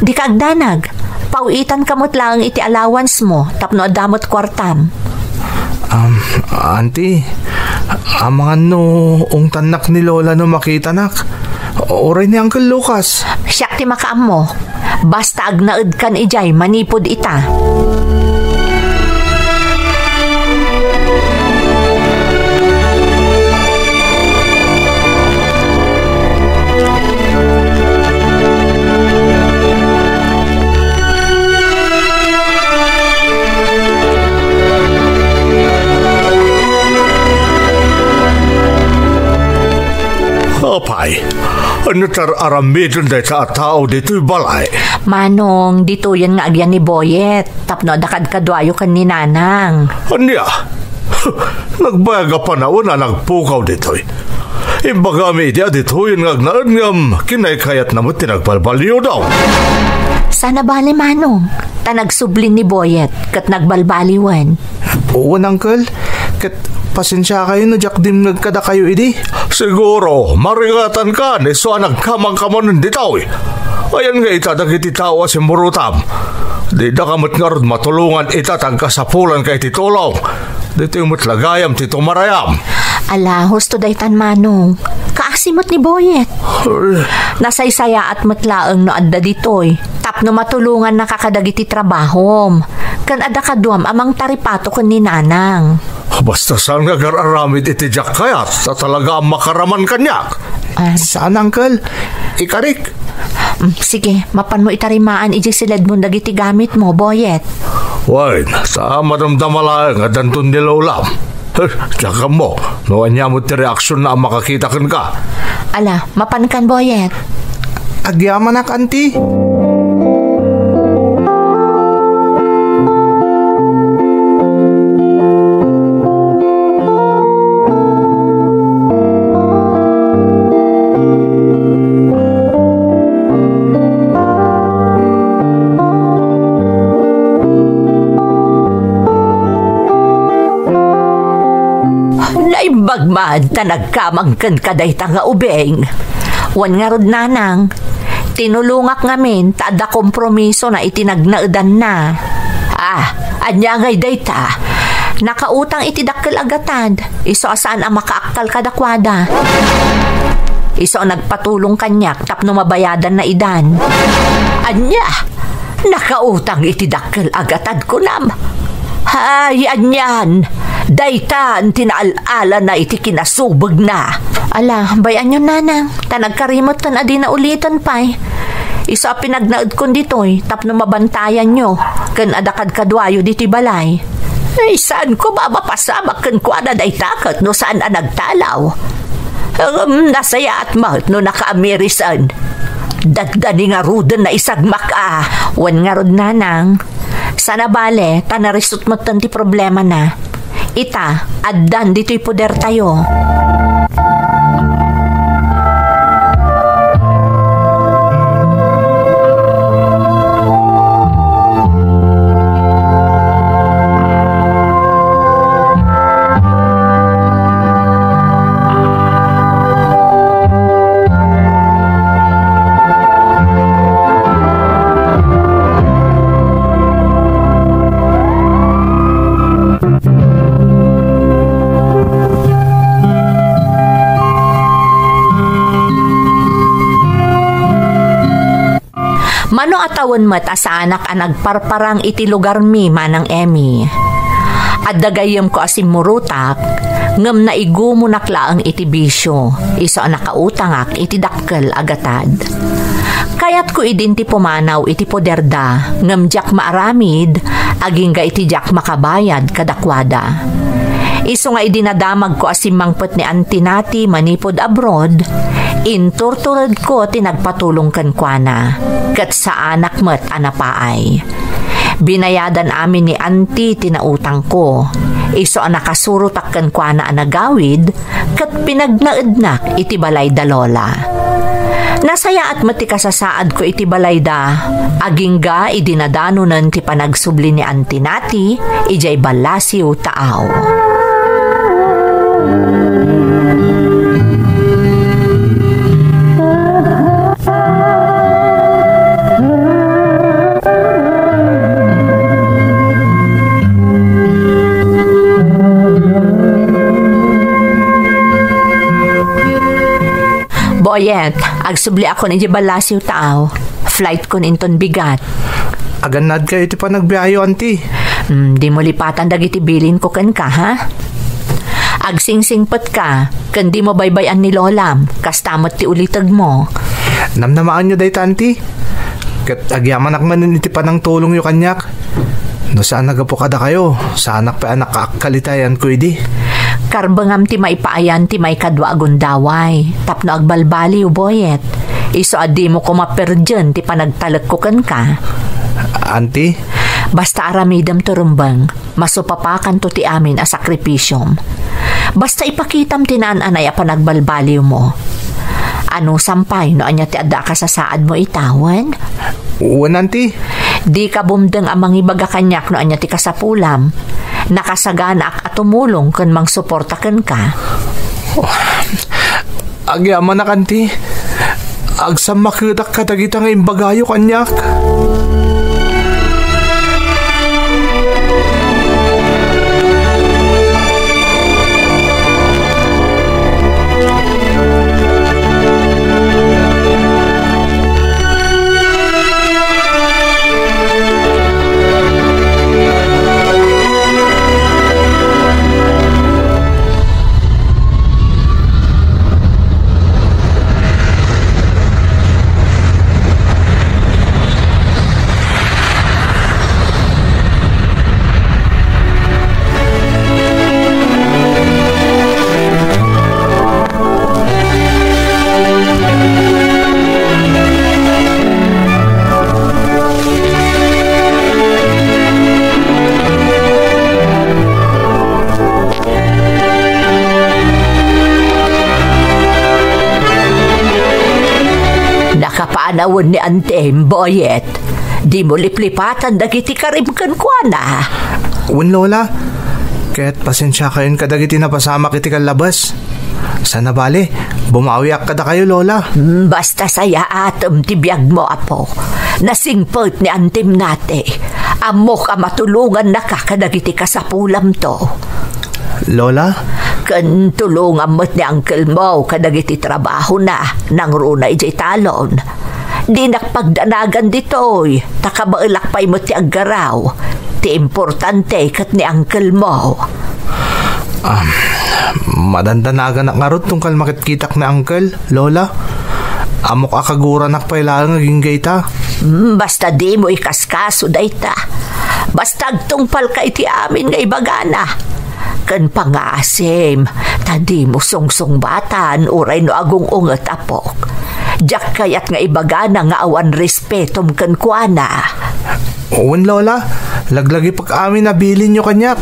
Dika agdanag, pawitanka met laeng iti allowance mo tapno adda met kuartam. Um, anti, amangan no ungtannak ni lola no makitanak. Uray ni Uncle Lucas. Siak ti makaammo. Basta agnaedkan idiay manipud ita. Apay, ania ti ar-aramiden dayta a tao ditoy balay? Manong, ditoyen nga agyan ni Boyet tapno adda kadkaduayo ken ni Nanang. Ania? Nagbayag a panawen a nagpukaw ditoy. Imbagami idi a ditoyen nga agnaed ngem kinaykayatna met ti nagbalbaliw daw. Saan a bale, Manong, ta nagsubli ni Boyet ket nagbalbaliwen. Wen, Uncle, ket pasensiakayo no diak dimngeg kadakayo idi. Siguro, marigatankan isu a nagkamangkamanen ditoy. Ayan nga ita dagiti tao a simmurotam. Didaka met ngarud matulongan ita ta agkasapulanka iti tulong. Ditoy met la gayam ti tumarayam. Ala, husto daytan, Manong. Kaasi met ni Boyet. Ay. Nasaysayaat met laeng no adda ditoy tapno matulongannaka kadagiti trabahom ken adda kaduam a mangtaripato ken ni Nanang. Basta saan nga agar-aramid iti diak kayat, ta talaga a makaraman kaniak. Ah. Saan, Uncle? Ikarik. Mm, sige, mapanmo itarimaan idiay siledmon dagiti gamitmo, Boyet. Wen, ta madamdama laeng a danton ni Lolam. Heh, diak ammo no ania met ti reaksionna a makakita kenka. Ala, mapankan, Boyet. Agyamanak, anti. Naimbag man ta nagkamang kenka dayta nga ubing. Wen ngarud, Nanang, tinulongak ngamin ta adda kompromisona iti nagnaedanna. Ah, ania ngay dayta? Nakautang iti dakkel a gatad, isu a saan a makaaktal kadakuada. Isu a nagpatulong kaniak tapno mabayadanna idan. Ania? Nakautang iti dakkel a gatad, kunam? Ay, anian, daytan ti naal-alana iti kinasubegna. Ala, bay-anyon, Nanang, ta nagkarimetten a dina uliten pay. Isu a pinagnaedkon ditoy tapno mabantayanyo ken adda kadkaduayo ditoy balay. Ay, saan ko ba mapasamak kenkuana dayta ket no saan a nagtalaw? Ngem nasayaat met no nakaamirisan. Dadani ngaruden naisagmak a. Wen ngarud, Nanang. Saan a bale, ta narisut metten ti problemana. Ita, addan ditoy podertayo. Tawen met a saanak a nagparparang iti lugarmi, Manang Emmy. Adda gayyemko a simmurotak, ngem naigumunak laeng iti bisio, isu a nakautangak iti dakkel a gatad. Kayatko idin ti pumanaw iti poderda, ngem diak maaramid, agingga iti diak makabayad kadakuada. Isu nga idi nadamagko a simmangpet ni Auntie Nati manipud abroad, inturturedko ti nagpatulong kenkuana, ket saanak met a napaay. Binayadan amin ni Auntie ti nautangko. Isu a nakasurotak kenkuana a nagawid, ket pinagnaednak iti balay da Lola. Nasayaat met ti kasasaadko iti balayda, agingga idi nadanonen ti panagsubli ni Auntie Nati idiay ballasiw taaw. Boyet, agsubliakon idiay ballasiw taaw. Flightkon inton bigat. Agannadkayo iti panagbiayo, Auntie. Hmm, dimo lipatan dagiti bilinko kenka, ha? Agsingsingpetka, ken dimo baybay-an ni Lolam, kasta met ti ulitegmo. Namnamaanyo dayta, Auntie? Ket agyamanak manen iti panangtulongyo kaniak. No saan a gapu kadakayo, saanak pay a nakaakkalitayanko idi. Karbengam ti maipaayan ti maikadua a gundaway, tapno agbalbaliw, Boyet. Isu a dimo koma perdien ti panagtalekko kenka. Auntie? Basta aramidem ti rumbeng, masupapakanto ti amin a sakripisiom. Basta ipakitam ti naan-anay a panagbalbaliwmo. Anusam pay no ania ti adda a kasasaadmo itawen? Wen, Auntie. Dika bumdeng a mangibaga kaniak no ania ti kasapulam. Nakasaganaak a tumulong ken mangsuporta kenka. Agyamanak, Auntie. Agsammakedak kadagita nga imbagayo kaniak. Nakapanawen ni Antem, Boyet. Dimo liplipatan dagiti karim kenkuana. Wen, Lola. Ket pasensiakayon kadagiti napasamak iti kallabes. Sana bale, bumawiak kadakayo, Lola. Mm, basta sayaatem ti biagmo, Apo. Nasingpet ni Antem Nati. Ammok a matulongannaka kadagiti kasapulamto. Lola? Ken tulongam met ni uncle mo kadagiti trabahona, nangruna idiay talon. Dinak pagdanagan ditoy, ta kabaelak pay met ti aggaraw. Ti importante ket ni uncle mo. Ah, madandanaganak ngarud tunggal makitkitak ni uncle, Lola. Ammok a kaguranak pay laeng agingga ita. Mm, basta dimo ikaskaso dayta. Basta agtungpalka iti amin nga ibagana. Ken pangaasim, ta dimo sungsungbatan uray no agung-unget, Apok. Diak kayat nga ibagana nga awan respetom kenkuana. Wen, Lola, laglagipek amin a bilinyo kaniak.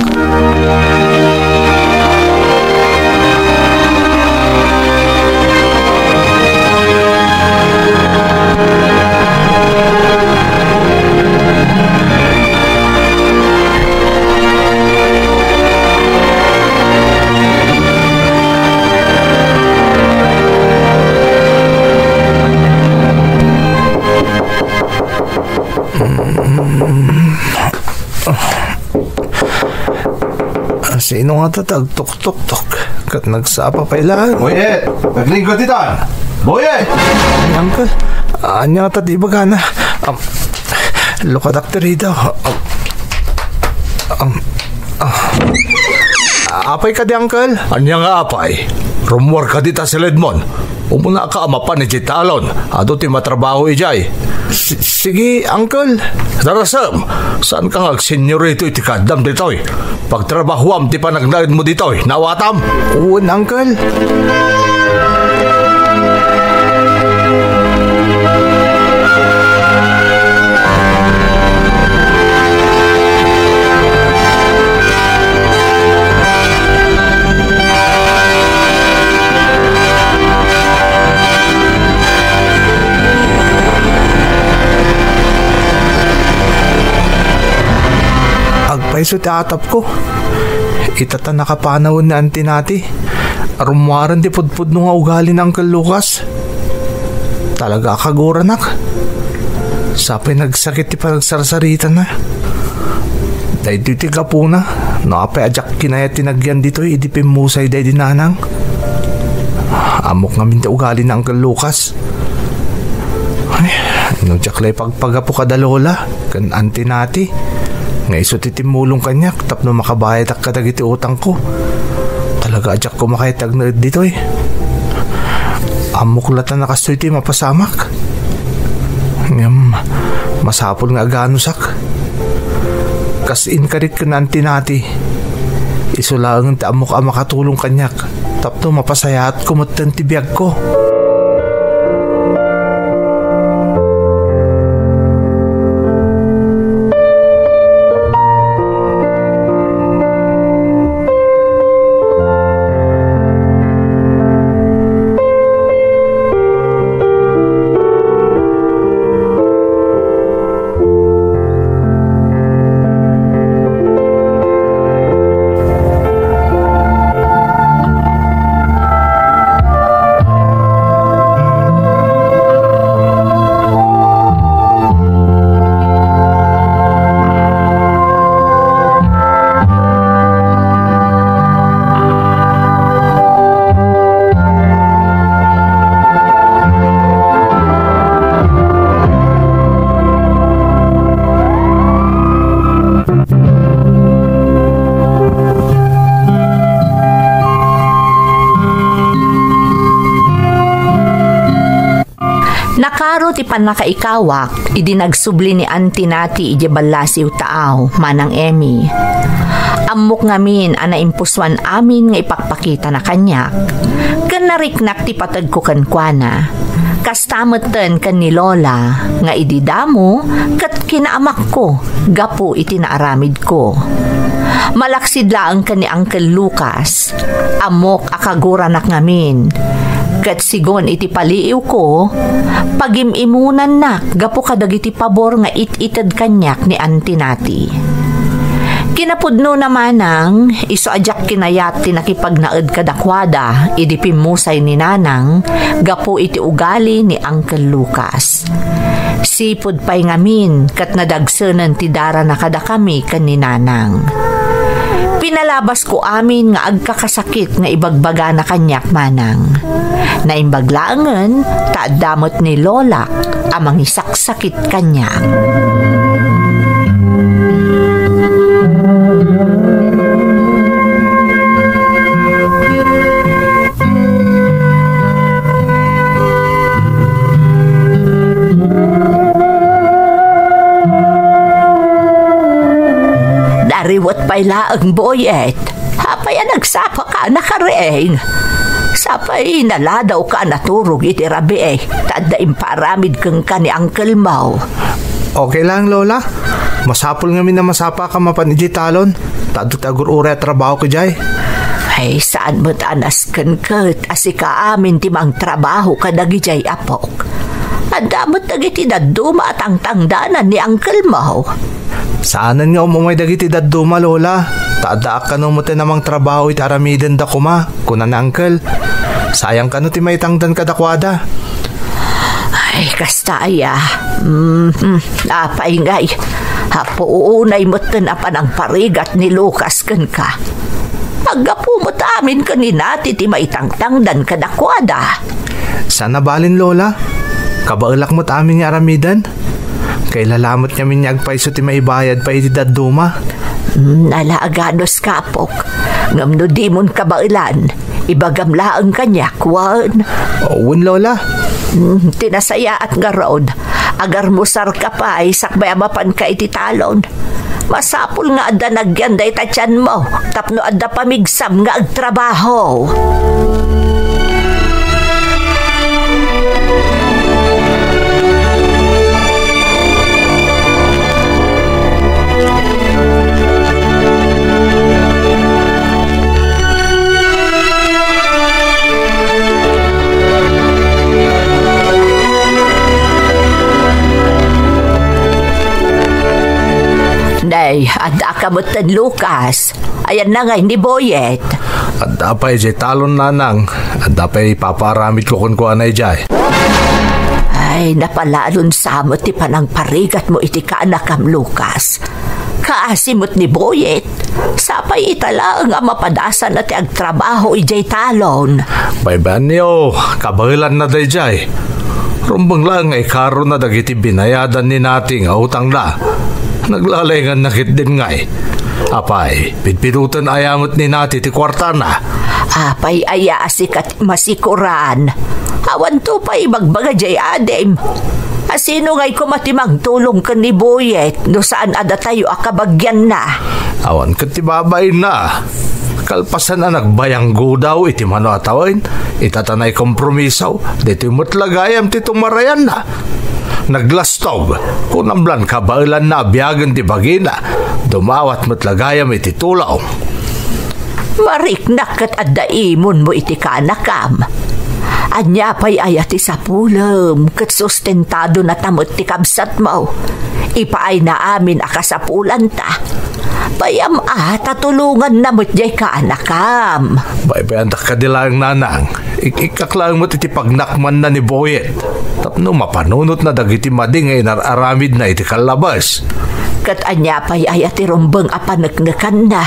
Sino ngata ti agtuktuktok ket nagsapa pay laeng? Boyet! Naglingkod ditan! Boyet! Ay, uncle. Ania ngata ti ibagana? Am-, Lukadak ti rida. Ang, ah. Apay kadi, Uncle? Ania nga apay? Rummuar kadi ta siledmon. Umunaka a mapan idiay talon. Adu ti matrabaho idiay. Si-, sige, Uncle. Darasem, saanka nga agsenyorito iti kaaddam ditoy? Pagtrabahoam ti panagnaedmo ditoy, naawatam? Wen, Uncle. Agpayso ti atapko. Ita ta nakapanawen ni Auntie Nati. Rummuaren ti pudpudno nga ugali ni Uncle Lucas. Talaga a kaguranak. Sapay nagsakit ti panagsarsaritana. Daytoy ti gapuna no apay a diak kinayat ti nagyan ditoy idi pimmusay daydi nanang. Ammok ngamin ti ugali ni Uncle Lucas. Ay, no diak la ipagpagapu kada lola ken Auntie Nati nga isu ti timmulong kaniak tapno makabayadak kadagiti utangko. Talaga a diak koma kayat ti agnaed ditoy. Ammok latta a kastoy ti mapasamak. Ngem, masapul nga aganusak. Kas inkarit ken Auntie Nati, isu laeng ti ammok a makatulong kaniak tapno mapasayaatko metten ti biagko. Nakaro ti pannakaikawak idi nagsubli ni Auntie Nati idiay ballasiw taaw, Manang Emmy. Ammok ngamin a naimpusoan amin nga ipakpakitana kaniak, ken nariknak ti pategko kenkuana. Kasta metten ken ni Lola nga idi damo ket kinaamakko gapu iti naaramidko. Malaksid laeng ken ni Uncle Lucas, ammok a kaguranak ngamin. Ket sigun iti paliiwko, pagim-imunannak gapu kadagiti pabor nga it-ited kaniak ni Auntie Nati. Kinapudnona manang, isu a diak kinayat ti nakipagnaed kadakuada idi pimmusay ni Nanang gapu iti ugali ni Uncle Lucas. Sipud pay ngamin ket nadagsenen ti darana kadakami ken ni Nanang. Pinalabasko amin nga agkakasakit nga ibagbagana kaniak manang. Naimbag laengen ta adda met ni Lolak a mangisaksakit kaniak. Nariwet pay laeng, Boyet. Apay a nagsapaka, nakareng? Sapay naladawka a naturog iti rabii, ta adda impaaramid kenka ni Uncle Mao. Okay lang, Lola. Masapul ngamin a masapaka mapan idiay talon. Ta adu ti agur-uray a trabahok idiay. Ay, saan met a nasken ket a sika amin ti mangtrabaho kadagidiay apok. Adda met dagiti dadduma a tangtangdanan ni Uncle Mao. Saanen nga um-umay dagiti dadduma, Lola. Ta addaak kano met a mangtrabaho iti aramidenda koma, kuna ni Uncle. Sayang kano ti maitangdan kadakuada. Ay, kasta aya. Mm, apay ngay, apo unay metten a panangparigat ni Lucas kenka. Aggapu met amin ken ni Nati ti maitangtangdan kadakuada. Saan a balin, Lola. Kabaelak met amin nga aramiden. Kailalamet ngamin nga agpayso ti maibayad pay iti dadduma. Hmm, ala, aganos, apok. Ngem no dimon kabaelan, ibagam laeng kaniak, wen? Wen, Lola. Hmm, ti nasayaat ngarud, agarmusarka pay sakbay a mapanka iti talon. Masapul nga adda nagyan dayta tianmo tapno adda pamigsam nga agtrabaho. Nay, adda ka metten, Lucas. Ayanna ngay ni Boyet? Adda pay idiay talon, nanang. Adda pay ipapaaramidko kenkuana idiay. Ay, napalalon sa met ti panangparigatmo iti kaanakam, Lucas. Kaasi met ni Boyet. Sapay ita laeng a mapadasana ti agtrabaho idiay talon. Baybay-anyo, kabaelanna daydiay. Rumbeng laeng nga ikarona dagiti binayadan ni Nati nga utangna. Naglalainganna ketdin ngay. Apay, pidpidoten aya met ni Nati ti kuartana. Apay aya a sika ti masikoran? Awanto pay ibagbaga diay adim. A sino ngay koma ti mangtulong ken ni Boyet no saan a datayo a kabagianna? Awan ket ti babainna. Kalpasan a nagbayanggodaw iti mano a tawen, ita ta naikompromiso, ditoy met la gayam ti tumarayanna. Naglastog, kunam lan kabaelanna a biagen ti bagina, dumawat met la gayam iti tulong. Mariknak ket adda imonmo iti kaanakam. Ania pay aya ti sapulem ket sustentadona ta met ti kabsatmo? Ipaayna amin a kasapulanta. Payam a ta tulonganna met diay kaanakam. Baybay-andak kadi laeng, nanang. Ik-, ikkak laeng met iti pagnakmanna ni Boyet tapno mapanunotna dagiti madi nga inar-aramidna iti kallabes. Ket ania pay aya ti rumbeng a paneknekanna?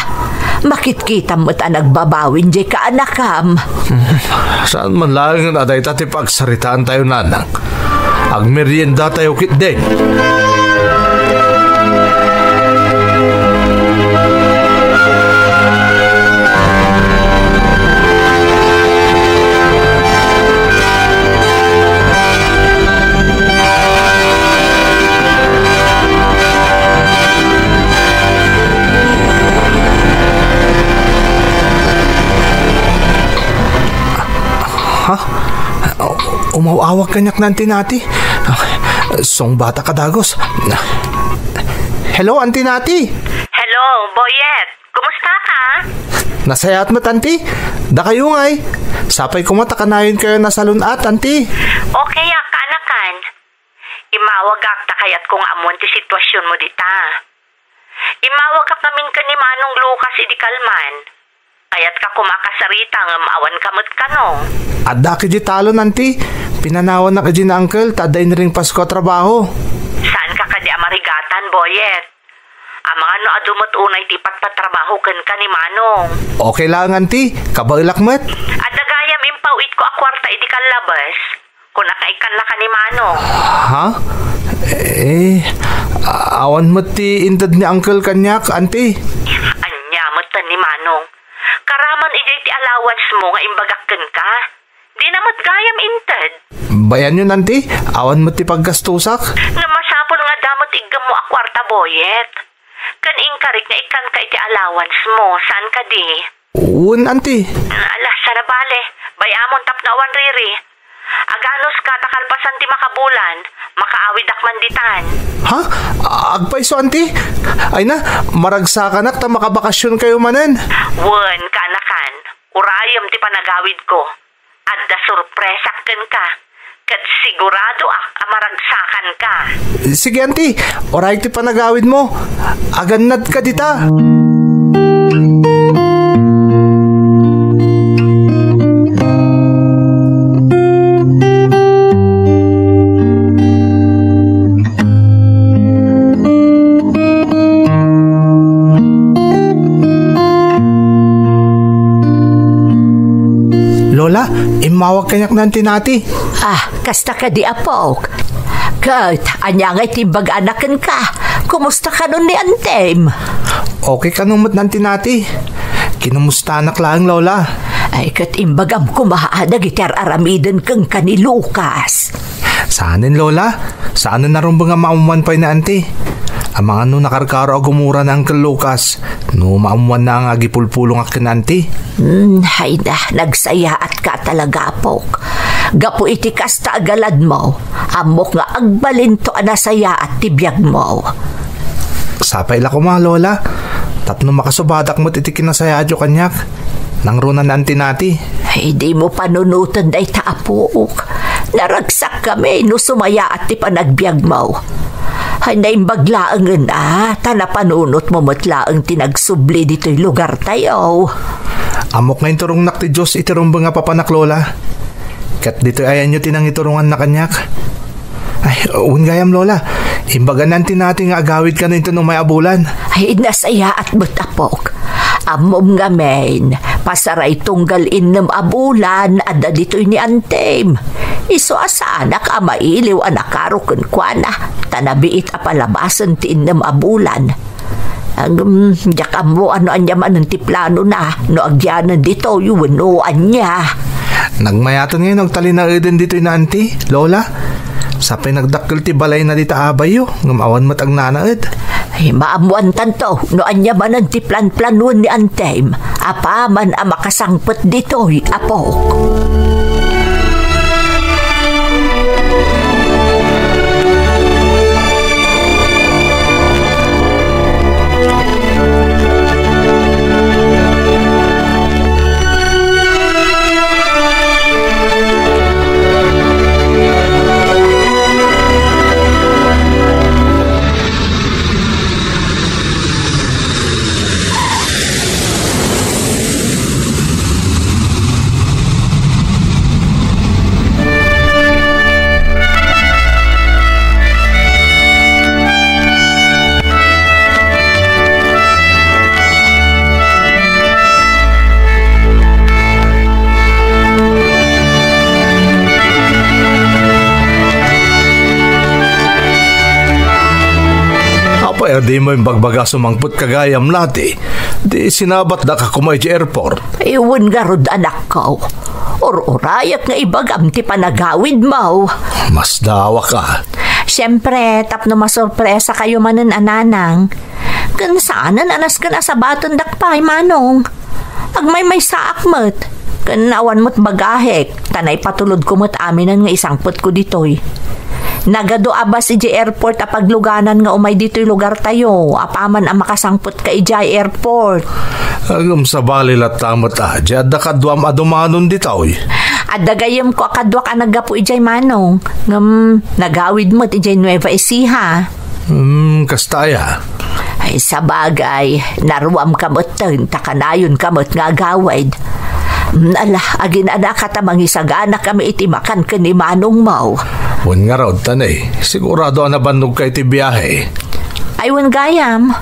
Makitkitam met a nagbabawin diay kaanakam. Saan man laengen a dayta ti pagsaritaantayo, nanang. Agmeriendatayo ketdin. Ha? Umaw-awag kaniak ni Auntie Nati. Sungbata ka dagus. Hello, Auntie Nati! Hello, Boyet. Kumusta ka? Nasayaat met, Auntie. Dakayo ngay? Sapay koma ta kanayonkayo a nasalun-at, Auntie. Okay, a, kaanakan. Immawagak ta kayatko nga ammoen ti situasionmo dita. Immawagak ngamin ken ni Manong Lucas idi kalman. Kayatka koma a kasarita ngem awanka met kano. Addaak idiay talon, Auntie. Pinanawannak idiay ni Uncle ta adda iniringpasko a trabaho. Saanka kadi a marigatan, Boyet. Amangan no adu met unay ti ipatpatrabaho kenka ni Manong. Okay laeng, Auntie. Kabaelak met. Adda gayam impaw-itko a kuarta idi kallabes. Kunak nga ikkannaka ni Manong. Ha? Eh, awan met ti inted ni Uncle kaniak, Auntie. Ania met ni Manong? Karaman idiay ti allowance mo nga imbagak kenka. Dina met gayam inted. Bayanyon, Auntie, awan met ti paggastusak. Ngem masapul nga adda met iggemmo a kuarta, Boyet. Ken inkarik nga ikkanka iti allowance mo, saan kadi? Wen, Auntie. Ala, saan a bale. Bay-amon tapno awan riri. Aganuska ta kalpasan ti makabulan, makaawidak man ditan. Ha? Agpayso, Auntie? Ay na, maragsakanak ta makabakasionkayo manen. Wen, kaanakan, urayem ti panagawidko. Adda sorpresak kenka, ket siguradoak a maragsakanka. Sige, Auntie. Urayek ti panagawidmo. Agannadka dita. Lola, immawag kaniak ni Auntie Nati. Ah, kasta kadi, apok. Ket, ania nga iti imbaganak kenka? Kumusta kanon ni Antem? Okay kano met ni Anti Nati. Kinumustanak laeng, Lola. Ay, ket imbagam koma dagiti ar-aramiden kenka ni Lucas. Saanen, Lola. Saanen a rumbeng a maammuan pay ni Anti. Amangan no nakarkaro a gumura ni Uncle Lucas. No maammuanna nga agipulpulongak ken Anti. Hmm, hayna, nagsayaatka talaga, apok. Gapu iti kasta a galadmo, ammok nga agbalinto a nasayaat ti biagmo. Sapay la koma, Lola, tapno makasubadak met iti kinasayaatyo kaniak. Nangruna ni Anti Nati. Ay, dimo panunoten dayta, apok. Naragsakkami no sumayaat ti panagbiagmo. Ay, naimbag laengen a, ta napanunotmo met laeng ti nagsubli ditoy lugartayo. Ammok nga inturongnak ti Dios iti rumbeng a papanak, Lola. Ket ditoy ayanyo ti nangituronganna kaniak. Ay, wen gayam, Lola. Imbaga ni Anti Nati nga agawid kano inton umay a bulan. Ay, nasayaat met, apok. Ammom ngamin, pasaray tunggal innem a bulan adda ditoy ni Antem. Isu a saanak a mailiw a nakaro kenkuana, ta nabiit a palabasen ti innem a bulan. Agem, diak ammo no ania manen ti planona, no agyanen ditoy wenno ania. Nagmayaten ngayon agtalinaeden ditoy ni Anti, Lola. Sapay nagdakkel ti balayna dita abayyo, ngem awan met agnanaed. Ay, maammoantanto no ania manen ti planplanoen ni Antem, apaman a makasangpet ditoy, apok. Apay a dimo imbagbaga sumangpet ka gayam, Nati? Di sinabatdaka koma iti airport. Ay, wen ngarud, anakko. Ur-urayak nga ibagam ti panagawidmo. Masdawaka. Siempre, tapno masurpresakayo manen a nanang. Ken saanen a nasken a sabatendak pay, Manong. Agmaymaysaak met. Ken awan met bagahek, ta naipatulodko met aminen nga isangpetko ditoy. Nagadu a bus idiay airport a pagluganan nga umay ditoy lugartayo, apaman a makasangpet ka idiay airport. Ngem sabali latta met a, di adda kaduam a dumanon ditoy. Adda gayyemko a kaduak a naggapu idiay, Manong. Ngem nagawid met idiay Nueva Ecija. Hmm, kasta aya? Ay, sabagay, naruamka metten, ta kanayonka met nga agawid. Hmm, ala, aginanaka ta mangisaganakami iti makan ken ni Manongmo. Wen ngarud, Tanay, sigurado a nabannogka iti biahe. Ay, wen gayam.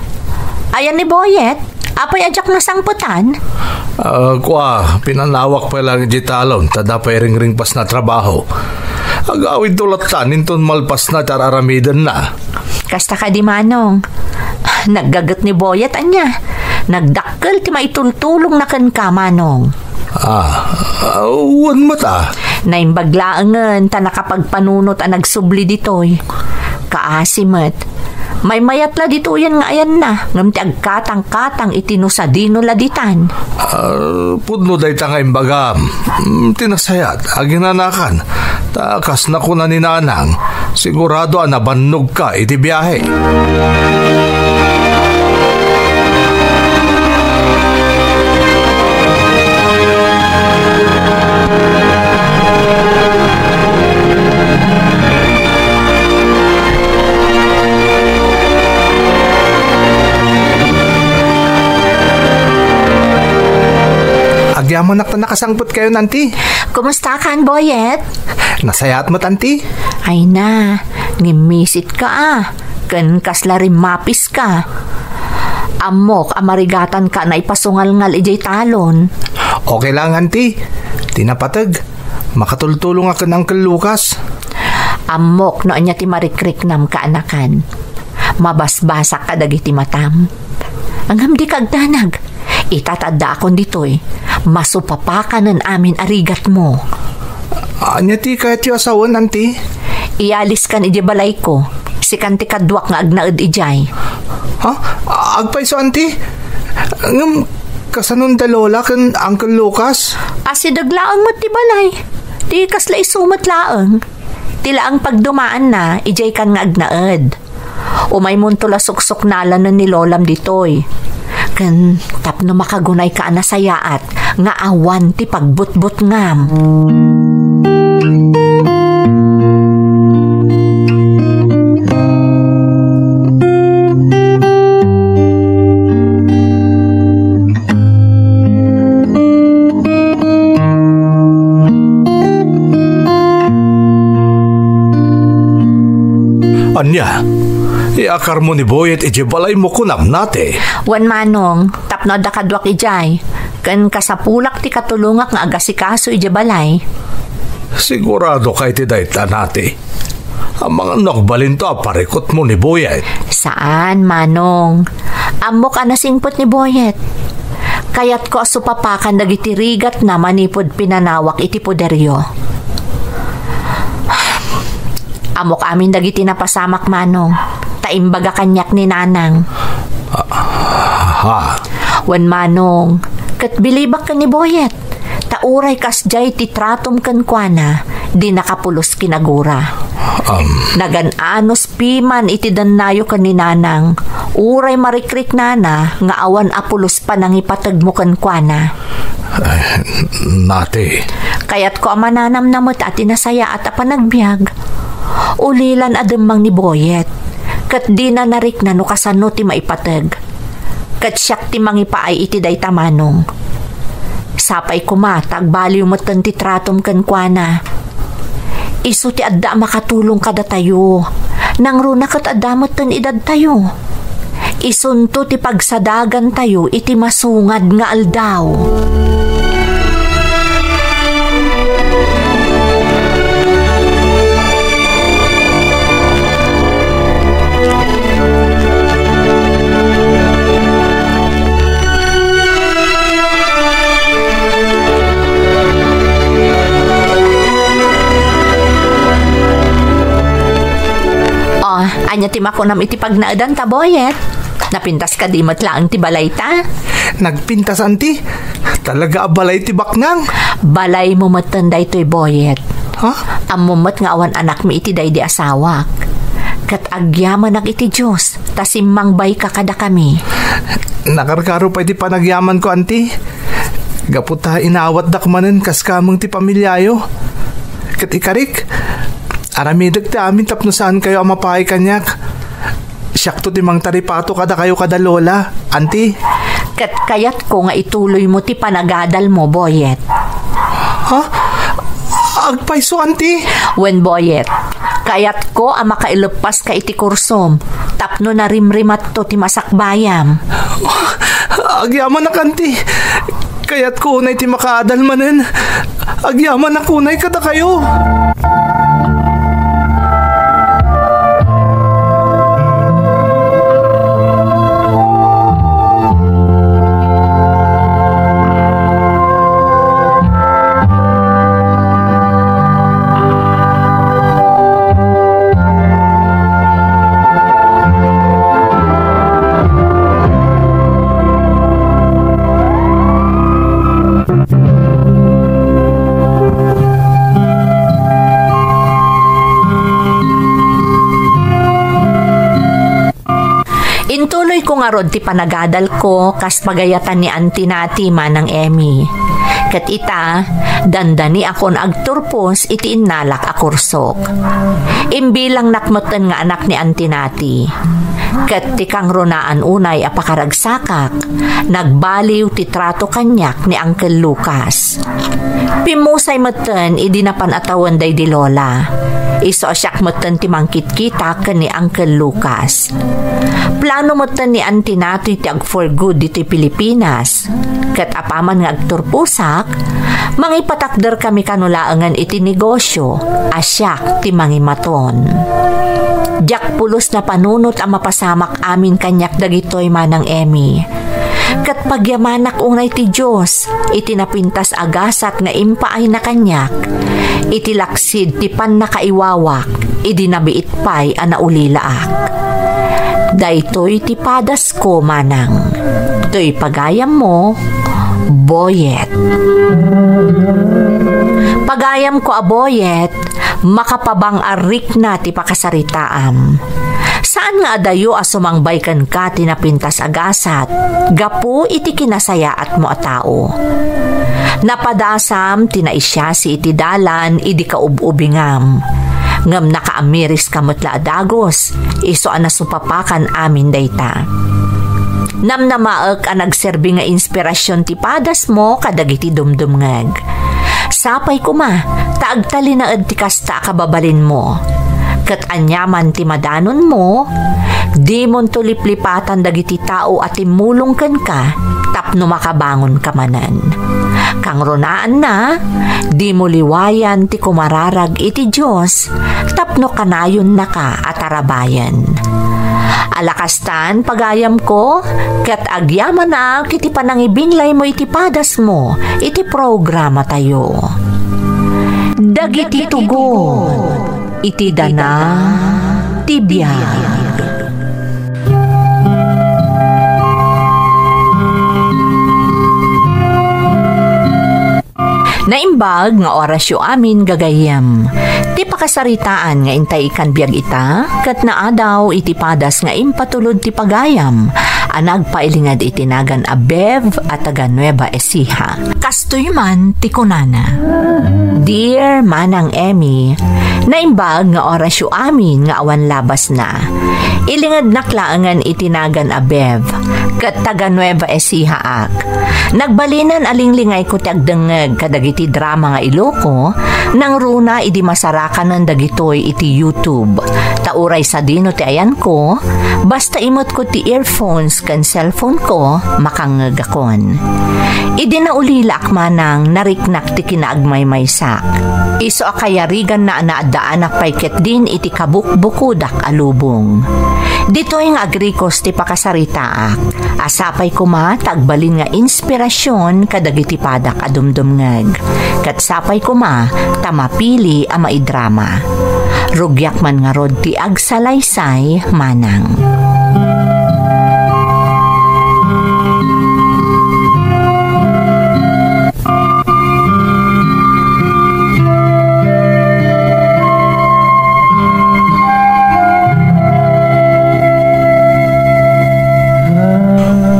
Ayan ni Boyet? Apay a diak nasangpetan? Ah, kua, pinanawak pay lang iti talon, ta adda pay ringringpasna a trabaho. Agawidto lattan inton malpasna ti ar-aramidenna. Kasta kadi, Manong. Naggaget ni Boyet, ania? Nagdakkel ti maitultulongna kenka, Manong. Ah, ah, wen met a. Naimbag laengen ta nakapagpanunot a nagsubli ditoy. Kaasi met. Maymayat la ditoyen nga ayanna, ngem ti agkatangkatang iti no sadino la ditan. Ah, pudno dayta nga imbagam. Mm, ti nasayaat, aginanakan. Ta kas nakuna ni Nanang, sigurado a nabannogka iti biahe. Agyamanak ta nakasangpet kayon, Auntie. Kumusta kan, Boyet? Nasayaat met, Auntie. Ay na, ngimmisit ka, ah. Ken kasla rimmapis ka. Ammok a marigatan ka naipasungalngal idiay talon. Okay lang, Auntie. Ti napateg, makatultulong a ken Uncle Lucas. Ammok no ania ti marikriknam, kaanakan. Mabasbasak kadagiti matam. Ngem dika agdanag. Ita ta addaakon ditoy, masupapakanen amin a rigatmo. Ania ti kayatyo a sawen, anti? Ialiskan idiay balayko. Sikan ti kaduak nga agnaed idiay. Ha? Agpayso, anti? Ngem kasanon da Lola ken Uncle Lucas? Asideg laeng met ti balay. Ti kasla isu met laeng. Ti laeng pagdumaanna, idiaykan nga agnaed. Umaymonto la suksuknalanen ni Lolam ditoy. Ken tapno makagunayka a nasayaat nga awan ti pagbutbutngam. Ania? Iakarmo ni Boyet idiay balaymo, kunam, nate? Wen, Manong, tapno adda kaduak idiay, ken kasapulak ti katulongak nga agasikaso idiay balay. Sigurado ka iti dayta, nate? Amangan no agbalinto a parikutmo ni Boyet. Saan, Manong. Ammok a nasingpet ni Boyet. Kayatko a supapakan dagiti rigatna manipud pinanawak iti poderyo. Ammok amin dagiti napasamak, Manong, ta imbaga kaniak ni Nanang. Ah, ha? Wen, Manong, ket bilibak ken ni Boyet. Ta uray kasdiay ti tratom kenkuana, dinaka pulos kinagura. Am. Nagan-anos piman iti dennayo ken ni Nanang, uray marikriknana nga awan a pulos panangipategmo kenkuana. Ay, nate. Kayatko a mananamna met a ti nasayaat a panagbiag. Ulilan a demmang ni Boyet, ket dina narikna no kasano ti maipateg. Ket siak ti mangipaay iti dayta, Manong. Sapay koma ta agbaliw metten ti tratom kenkuana. Isu ti adda a makatulong kadatayo. Nangruna ket adda metten idadtayo. Isunto ti pagsadagantayo iti masungad nga aldaw. Oh, ania ti makunam iti pagnaedanta, Boyet? Napintas kadi met laeng ti balayta? Nagpintas, anti. Talaga a balay ti baknang. Balaymo metten daytoy, Boyet. Ha? Ammom met nga awan anakmi iti daydi asawak. Ket agyamanak iti Dios ta simmangbayka kadakami. Nakarkaro pay ti panagyamanko, anti. Gapu ta inawatdak manen kas kameng ti pamiliayo. Ket ikarik, aramidek ti amin tapno saankayo a mapaay kaniak. Siakto ti mangtaripato kadakayo kada Lola, anti. Ket kayatko nga ituloymo ti panagadalmo, Boyet. Ha? Agpayso, anti? Wen, Boyet, kayatko a makaileppaska iti kursom tapno narimrimatto ti masakbayam. Agyamanak, anti. Kayatko unay ti makaadal manen. Agyamanak unay kadakayo. Intuloyko ngarud ti panagadalko kas pagayatan ni Auntie Nati, Manang Emmy. Ket ita, dandaniakon agturpos iti innalak a kursok. Imbilangnak metten nga anak ni Auntie Nati. Ket ti kangrunaan unay a pakaragsakak, nagbaliw ti trato kaniak ni Uncle Lucas. Pimmusay metten idi napan a tawen daydi Lola. Isu a siak metten ti mangkitkita ken ni Uncle Lucas. Plano metten ni Auntie Nati ti ag-for good ditoy Pilipinas. Ket apaman nga agturposak, Mangipatakderkami kano laengen iti negosio a siak ti mangimaton. Diak pulos napanunot a mapasamak amin kaniak dagitoy, Manang Emmy. Ket pagyamanak unay ti Dios iti napintas a gasat nga impaayna kaniak, iti laksid ti pannakaiwawak idi nabiit pay a naulilaak. Daytoy ti padasko, Manang. Toy pagayammo, Boyet. Pagayamko a Boyet, makapabang a rikna ti pakasaritaam. Saan nga adayo a sumangbay kenka ti napintas a gasat gapu iti kinasayaatmo a tao. Napadasam ti naisiasi iti dalan idi kaub-ubingam. Ngem nakaamiriska met la a dagus, isu a nasupapakan amin dayta. Namnamaek a nagserbi nga inspirasyon ti padasmo kadagiti dumdumngeg. Sapay koma ta agtalinaed ti kasta a kababalinmo. Ket aniaman ti madanonmo, dimonto liplipatan dagiti tao a timmulong kenka tapno makabangonka manen. Kangrunaanna, dimo liwayan ti kumararag iti Dios tapno kanayonnaka a tarabayen. Ala kastan, pagayamko, ket agyamanak iti panangibinglaymo iti padasmo iti programatayo. Dagiti tugot iti dana ti biag. Naimbag nga orasyo amin, gagayyem. Ti pakasaritaan nga intay ikan biag ita, ket naadaw iti padas nga impatulod ti pagayam a nagpailinged iti nagan a Bev a taga Nueva Ecija. Kastoy man ti kunana, Dear Manang Emmy, naimbag nga orasyo amin nga awan labasna. Ilingednak laengen iti nagan a Bev, ket taga Nueva Ecija ak. Nagbalinen a linglingayko ti agdengngeg kadagiti drama nga Iloco, nangruna idi masarakanen dagitoy iti YouTube. Ta uray sadino ti ayanko, basta imetko ti earphones ken cellphone ko, makangngegakon. Idi naulilaak manang, nariknak ti kinaagmaymaysak. Isu a kayariganna a naaddaanak pay ketdin iti kabukbukodak a lubong. Ditoy nga agrikos ti pakasaritaak. A sapay koma ta agbalin nga inspirasyon kadagiti padak a dumdumngeg. Ket sapay koma ta mapili a maidrama. Rugiak man ngarud ti agsalaysay, Manang.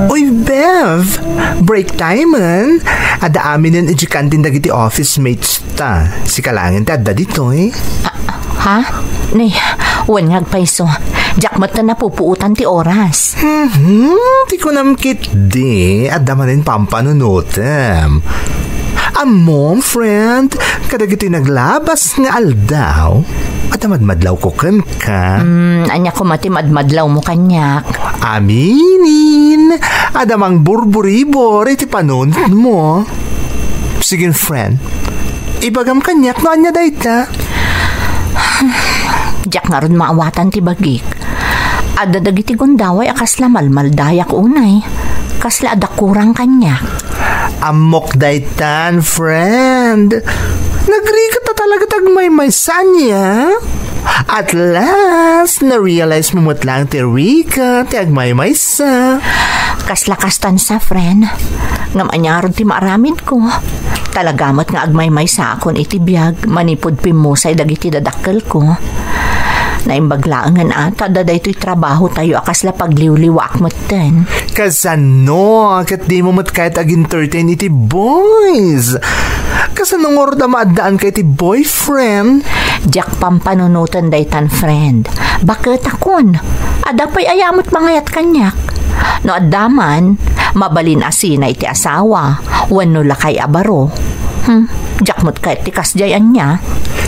Uy, Bev! Break time, en? Adda aminen idiay kantin dagiti office mates ta. Sika laengen ti adda ditoy. Ah, ha? Nay, wen nga agpayso. Diak met napupuotan ti oras. Mhm, ti kunam ketdi, adda manen pampanunotem. Ammom, friend, kadagiti naglabas nga aldaw, adda madmadlawko kenka. Hmm, ania koma ti madmadlawmo kaniak? Aminen, adda mangburburibor iti panunotmo. Sige, friend, ibagam kaniak no ania dayta. Diak ngarud maawatan ti bagik. Adda dagiti gundaway a kasla malmaldayak unay. Kasla adda kurang kaniak. Ammok daytan, friend. Nagrigat ta talaga ti agmaymaysa, ania? At last, na-realize mo met laeng ti rigat ti agmaymaysa. Kasla kastan sa, friend. Ngem ania ngarud ti maaramidko? Talaga met nga agmaymaysaakon iti biag manipud pimmusay dagiti dadakkelko. Naimbag laengen a ta adda daytoy trabahotayo a kasla pagliwliwaak metten. Kasano ket dimo met kayat ag-entertain iti boys? Kasano ngarud a maaddaanka iti boyfriend? Diak pampanunoten daytan, friend. Baketakon. Adda pay aya met mangayat kaniak. No adda man, mabalin a sina iti asawa wenno lakay a baro. Hmm, diak met kayat ti kasdiay, ania?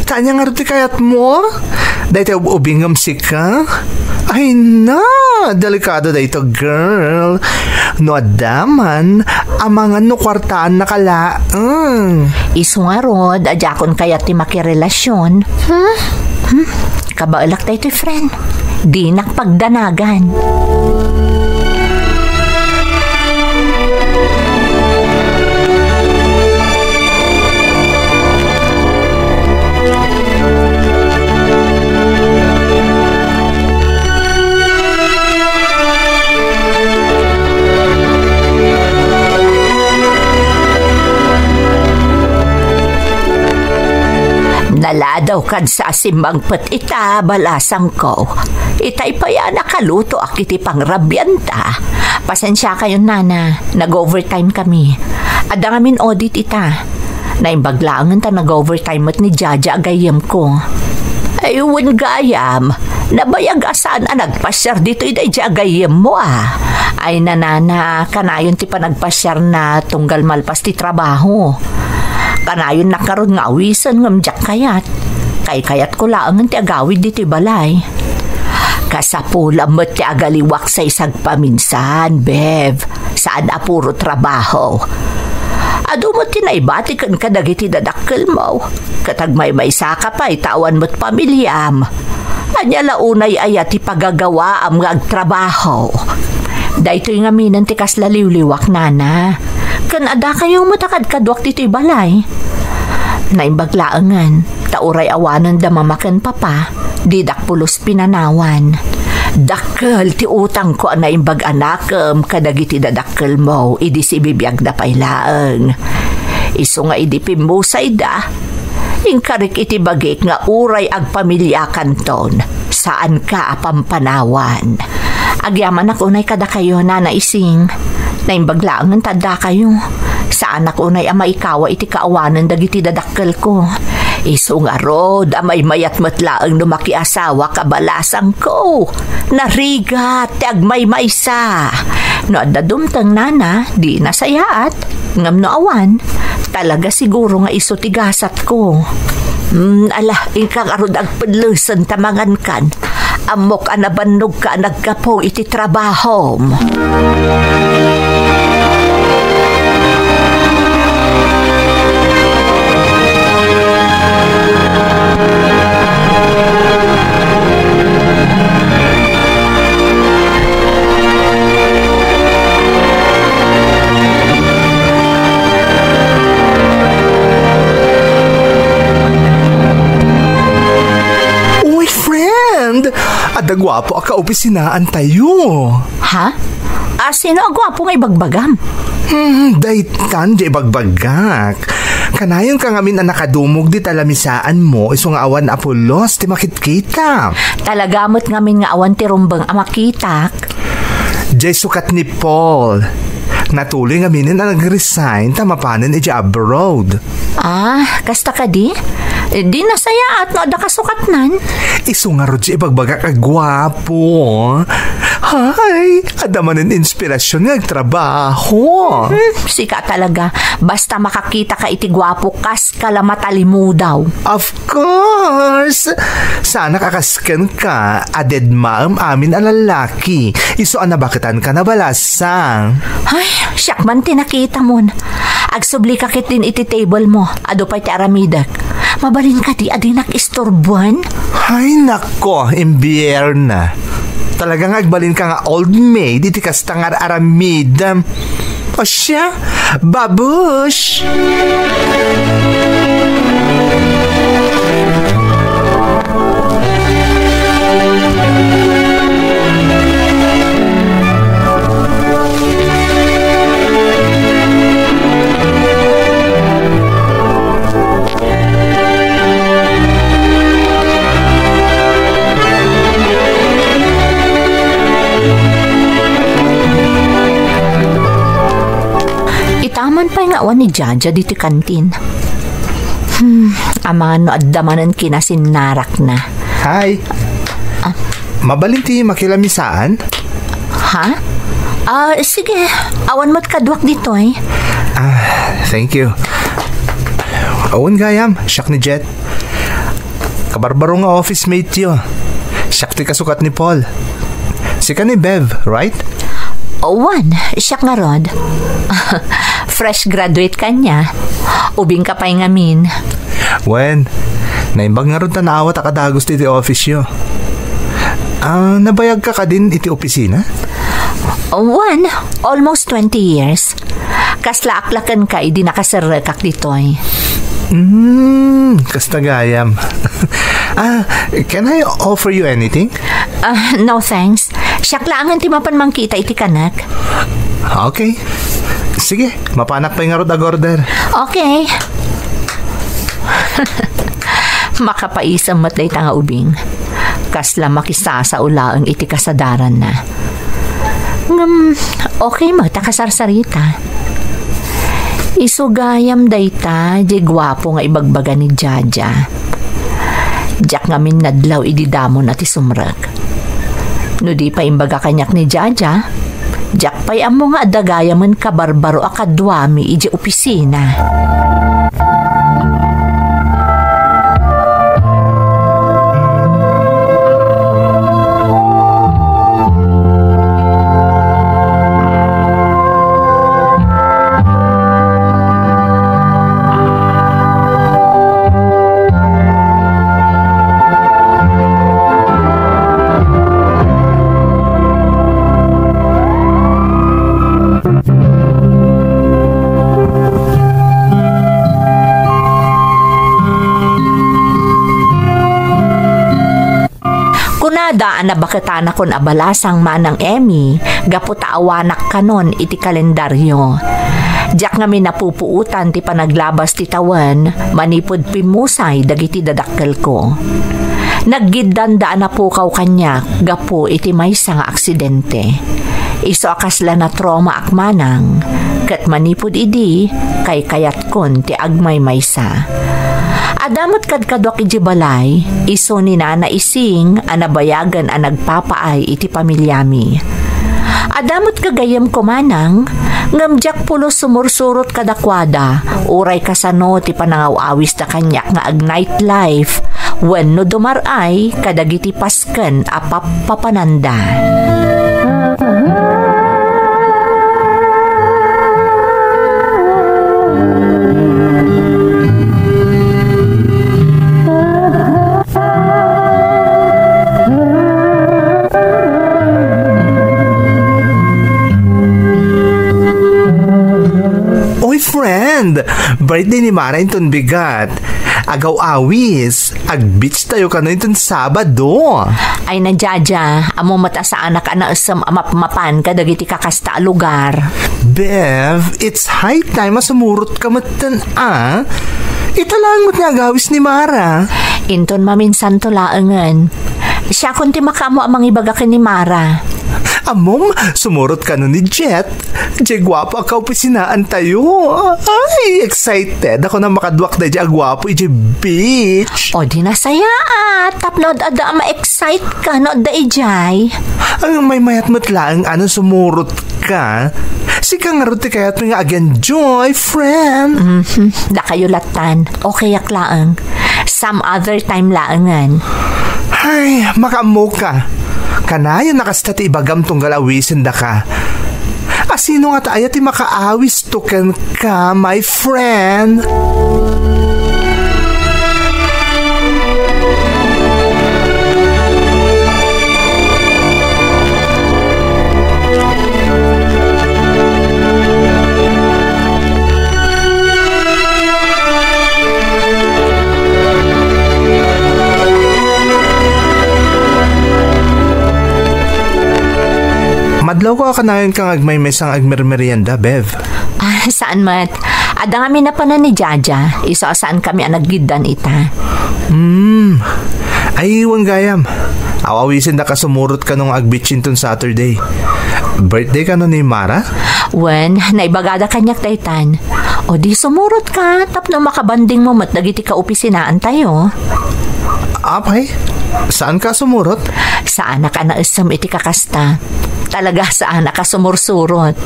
Ta ania ngarud ti kayatmo? Dayta ub-ubingem sika? Ay na, delikado dayto, girl. No adda man, amangan no kuartaannaka laeng. Isu ngarud a diakon kayat ti makirelasion. Hmm? Hmm? Kabaelak daytoy, friend. Dinak pagdanagan. Naladaw kad sa asimmangpet ita, balasangko. Itay pay a nakalutoak iti pangrabianta. Pasensiakayon, nana, nag-overtime kami. Adda ngamin audit ita. Naimbag laengen ta nag-overtime met ni Jaja a gayyemko. Ay, wen gayam, nabayag a saan a nagpasiar ditoy daydi a gayyemmo, a. Ay, nanana, kanayon ti panagpasiarna tunggal malpas ti trabaho. Kanayon ngarud nga awisen ngem diak kayat. Kaykayatko laengen ti agawid ditoy balay. Kasapulan met ti agaliwak sa isagpaminsan, Bev. Saan a puro trabaho. Adu met ti naibati ken kadagiti dadakkelmo. Ket agmaymaysaka pay ta awan met pamiliam. Ania la unay aya ti pagagawaam nga agtrabaho? Daytoy ngaminen ti kasla liwliwak, nana. Ken adda kayo met a kadkaduak ditoy balay. Naimbag laengen, ta uray awanen da mama ken papa, didak pulos pinanawan. Dakkel ti utangko a naimbag a nakem kadagiti dadakkelmo idi sibibiagda pay laeng. Isu nga idi pimmusayda, inkarik iti bagik nga uray agpamiliakanton, saanka a pampanawan. Agyamanak unay kadakayo, Nana Ising. Naimbag laengen ta addakayo. Saanak unay a maikawa iti kaawanen dagiti dadakkelko. Isu ngarud a maymayat met laeng no makiasawak a balasangko. Narigat ti agmaymaysa. No adda dumteng, nana, di nasayaat. Ngem no awan, talaga siguro nga isu ti gasatko. Hmm, ala, inka ngarud agpellesen ta mangankan. Ammok a nabannogka a naggapu iti trabahom. Uy, friend! Adda guapo a kaopisinaan tayo. Ha? A, sino a guapo nga ibagbagam? Hmm, daytan di ibagbagak. Kanayon ka ngamin a nakadumog di talamisaan mo, isu nga awan a pulos ti makitkita. Talaga met ngamin nga awan ti rumbeng a makitak. Jay sukat ni Paul. Natuloy ngaminen a nag-resign ta mapanen iti abroad. Ah, kasta kadi? Eh, di nasayaat no adda kasukatnan. Isu ngarud ti ibagbagak a guapo. Hay, adda manen inspirasyon nga agtrabaho. Hmm, sika talaga. Basta makakita ka iti guapo, kas ka la matalimudaw. Of course! Sana kakasken ka, a dedmaem amin a lalaki. Isu a nabaketan ka na balasa. Ay, siak man ti nakita mon. Agsubli ka ketdin iti table mo. Adu pay ti aramidek. Mabalin kadi a dinak isturbuan? Ay, nako, imbierna. Talaga nga agbalin ka nga old maid iti kasta nga ar-aramidem. O siya, babush! Itaman pay nga awan ni Jaja ditoy kantin. Hmm, amangan no adda manen kinasinnarakna. Hi. Ah. Mabalin ti makilamisaan? Ha? Ah, sige. Awan met kaduak ditoy. Ah, thank you. Awan gayam, siak ni Jet. Kabarbaro nga office mate yo. Siak ti kasukat ni Paul. Sika ni Bev, right? Wen, siak ngarud. Fresh graduate kaniak. Ubing ka pay ngamin. Wen, naimbag ngarud ta naawat a kadagusto iti office-yo. Ah, nabayagka kadin iti opisina? Wen, almost twenty years. Kaslaak la kenka idi nakaserrekak ditoy. Hmm, kasta gayam. Ah, can I offer you anything? Ah, no, thanks. Siak laengen ti mapan mangkita iti kanek. Okay. Sige, mapanak pay ngarud ag-order. Okay. Makapaisem met dayta nga ubing. Kasla makisasao laeng iti kasadaranna. Ngem, okay met a kasarsarita. Isu gayam dayta, diay guapo nga ibagbaga ni Jaja. Diak ngamin nadlaw idi damon a ti sumrek. No di pay imbaga kaniak ni Jaja, diak pay ammo nga adda gayamen kabarbaro a kaduami idiay opisina. Kunada a nabaketanakon a balasang, Manang Emmy, gapu ta awanak kanon iti kalendario. Diak ngamin napupuotan ti panaglabas ti tawen manipud pimmusay dagiti dadakkelko. Naggiddanda a napukaw kaniak gapu iti maysa nga aksidente. Isu a kasla natraumaak manang, ket manipud idi, kaykayatkon ti agmaymaysa. Adda met kadkaduak idiay balay, isu ni Nana Ising a nabayagen a nagpapaay iti pamiliami. Adda met gagayyemko manang, ngem diak pulos sumursurot kadakuada, uray kasano ti panangaw-awisda kaniak nga ag-nightlife, wenno dumar-ay kadagiti pasken a pappapananda. Oy, friend! Birthday ni Mara inton bigat. Agaw-awis, ag-beach tayo kano inton Sabado. Ay, Jaja, ammom met a saanak a naessem a mapmapan kadagiti kakasta a lugar. Bev, it's high time a sumurotka metten, a. Ita laeng met nga agawis ni Mara. Inton maminsanto laengen. Siakon ti makaammo a mangibaga ken ni Mara. Ammom, sumurot kano ni Jet. Diay guapo a kaopisinaan tayo. Ay, excited ako a makaduak daydiay a guapo idiay beach. O di nasayaat, tapno ad-adda a ma-excite ka no adda idiay. Ay, maymayat met laeng a no sumurot ka. Sika ngarud ti kayatmi nga ag-enjoy, friend. Mhm. Dakayo lattan. Okayak laeng. Some other time laengen. Ay, makaammoka. Kanayon a kasta ti ibagam tunggal awisendaka. A sino ngata aya ti makaawisto kenka, my friend? Madlawko a kanayon kang agmaymaysa nga agmermerienda, Bev. Ah, saan met. Adda ngamin napanan ni Jaja. Isu a saankami a naggiddan ita. Hmm. Ay, wen gayam. Aw-awisendaka sumurot kano nga ag-beach inton Saturday. Birthday kano ni Mara? Wen, naibagada kaniak daytan. O di sumurotka, tapno makabandingmo met dagiti kaopisinaan tayo. Apay, saanka a sumurot? Saanak a naessem iti kakasta. Talaga, saanak a sumursurot.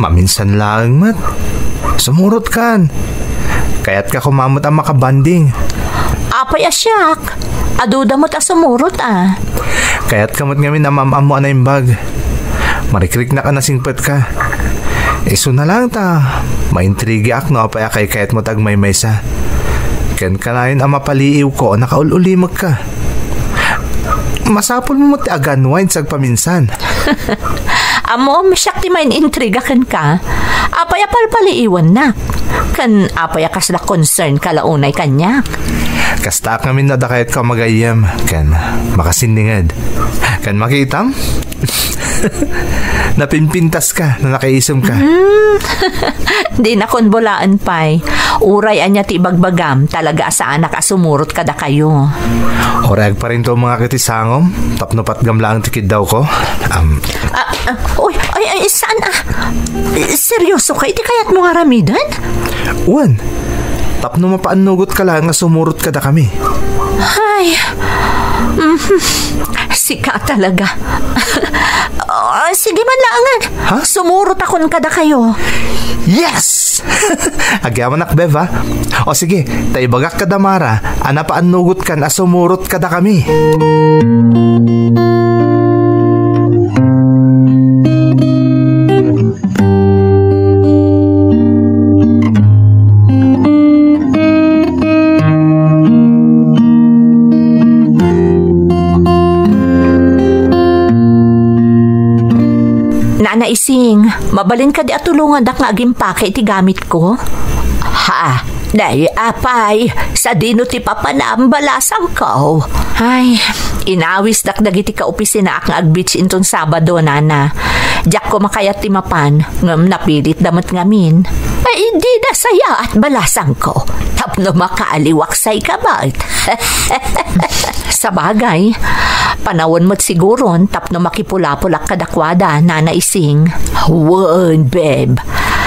Maminsan laeng met. Sumurotkan. Kayatka koma met a makabanding. Apay a siak? Aduda met a sumurot, a. Kayatka met ngamin a maam-ammo a naimbag. Marikriknak a nasingpetka. Isuna laeng ta maintrigaak no apay a kaykayatmo ti agmaymaysa. Ken kanayon a mapaliiwko a nakaul-ulimekka. Masapulmo met ti aganway sa agpaminsan. Ammom, siak ti maintriga kenka. Apay a palpaliiwannak? Ken apay a kasla concern ka la unay kaniak? Kastaak ngamin no adda kayatko a magayyem ken makasinninged. Ken makitam? Napimpintaska no nakaisemka. Hmm. Dinakon bulaen pay. Uray ania ti ibagbagam, talaga a saanak a sumurot kadakayo. Uray agparintumengak iti sangom, tapno patgam laeng ti kiddawko. Am, Ah, ah, uy, ay, ay, saan, ah? Seryoso ka iti kayatmo nga aramiden? Wen, tapno mapaannugotka laeng nga sumurot kadakami. Ay, mhm. Sika talaga. Ah, sige man laangan. Ha? Sumurotakon kadakayo. Yes! Agyamanak, Bev, ha? O sige, ta ibagak kada Mara a napaannugotkan a sumurot kadakami. Nana Ising, mabalin kadi a tulongandak nga agimpake iti gamitko? Ha? Nay, apay, sadino ti papanam, balasangko? Ay, inawisdak dagiti kaopisinaak nga agbeach inton Sabado, nana. Diak koma kayat ti mapan, ngem napilitda met ngamin. Ay, dida sayaat, balasangko. Tapno makaaliwak say kabat. Sabagay, panawen met siguron tapno makipulapolak kadakuada, Nana Ising. Wen, Beb.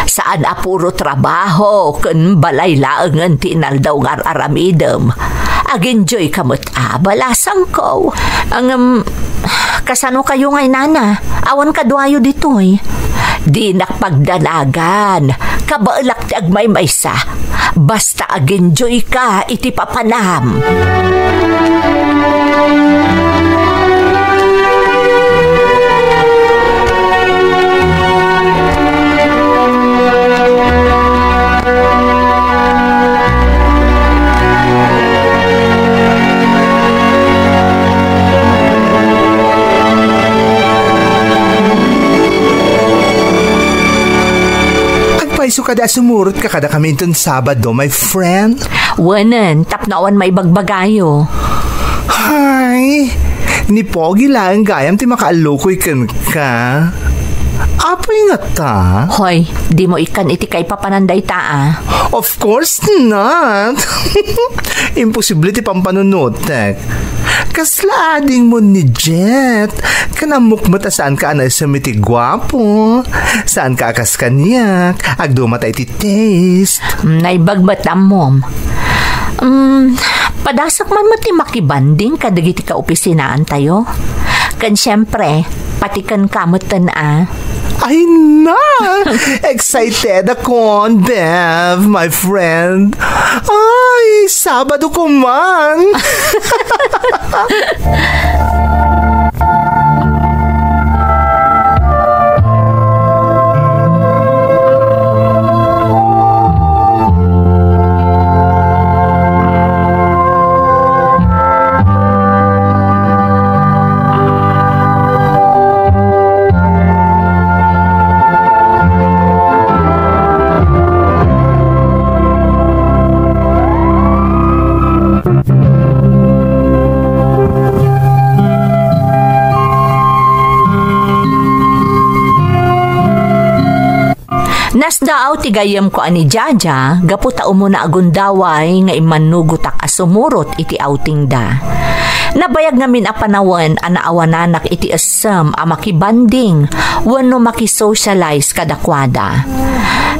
Saan a puro trabaho ken balay laengen ti inaldaw nga ar-aramidem. Ag-enjoy ka met a, balasangko. Ngem, kasano kayo ngay, Nana? Awan kaduayo ditoy. Dinak pagdanagan. Kabaelak ti agmaymaysa. Basta ag-enjoy ka iti papanam. Agpayso kadi a sumurot ka kadakami inton Sabado, my friend? Wenen, tapno awan maibagbagayo. Hay, ni Pogi laeng gayam ti makaallukoy kenka. Apay ngata? Hoy, dimo ikkan iti kaipapanan dayta, a. Of course not. Imposible ti pampanunotek. Kasla adingmo ni Jet. Ken ammok met a saanka a naisem iti guapo. Saanka a kas kaniak. Agdumata iti taste. Mm, naimbag met ammom. Mm, padasek man met ti makibanding kadagiti kaopisinaantayo. Ken siempre, pati kenka metten, a. Ay na! Excited akon, Bev, my friend. Ay, Sabado ko man! Nasdaaw ti gayyemko a ni Jaja gapu ta umuna a gundaway nga immannugotak a sumurot iti outingda. Nabayag ngamin a panawen a naawananak iti essem a makibanding wenno makisocialize kadakuada.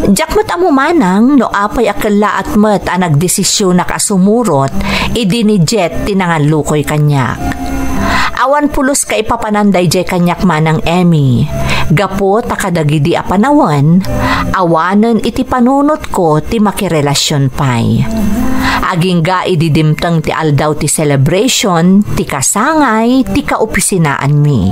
Diak met ammo manang no apay a kellaat met a nagdesisionak a sumurot idi ni Jet ti nangallukoy kaniak. Awan pulos kaipapanan daydiay kaniak, Manang Emmy. Gapu ta kadagidi a panawen, awanen iti panunotko ti makirelasion pay. Agingga idi dimteng ti aldaw ti celebration, ti kasangay, ti kaopisinaanmi.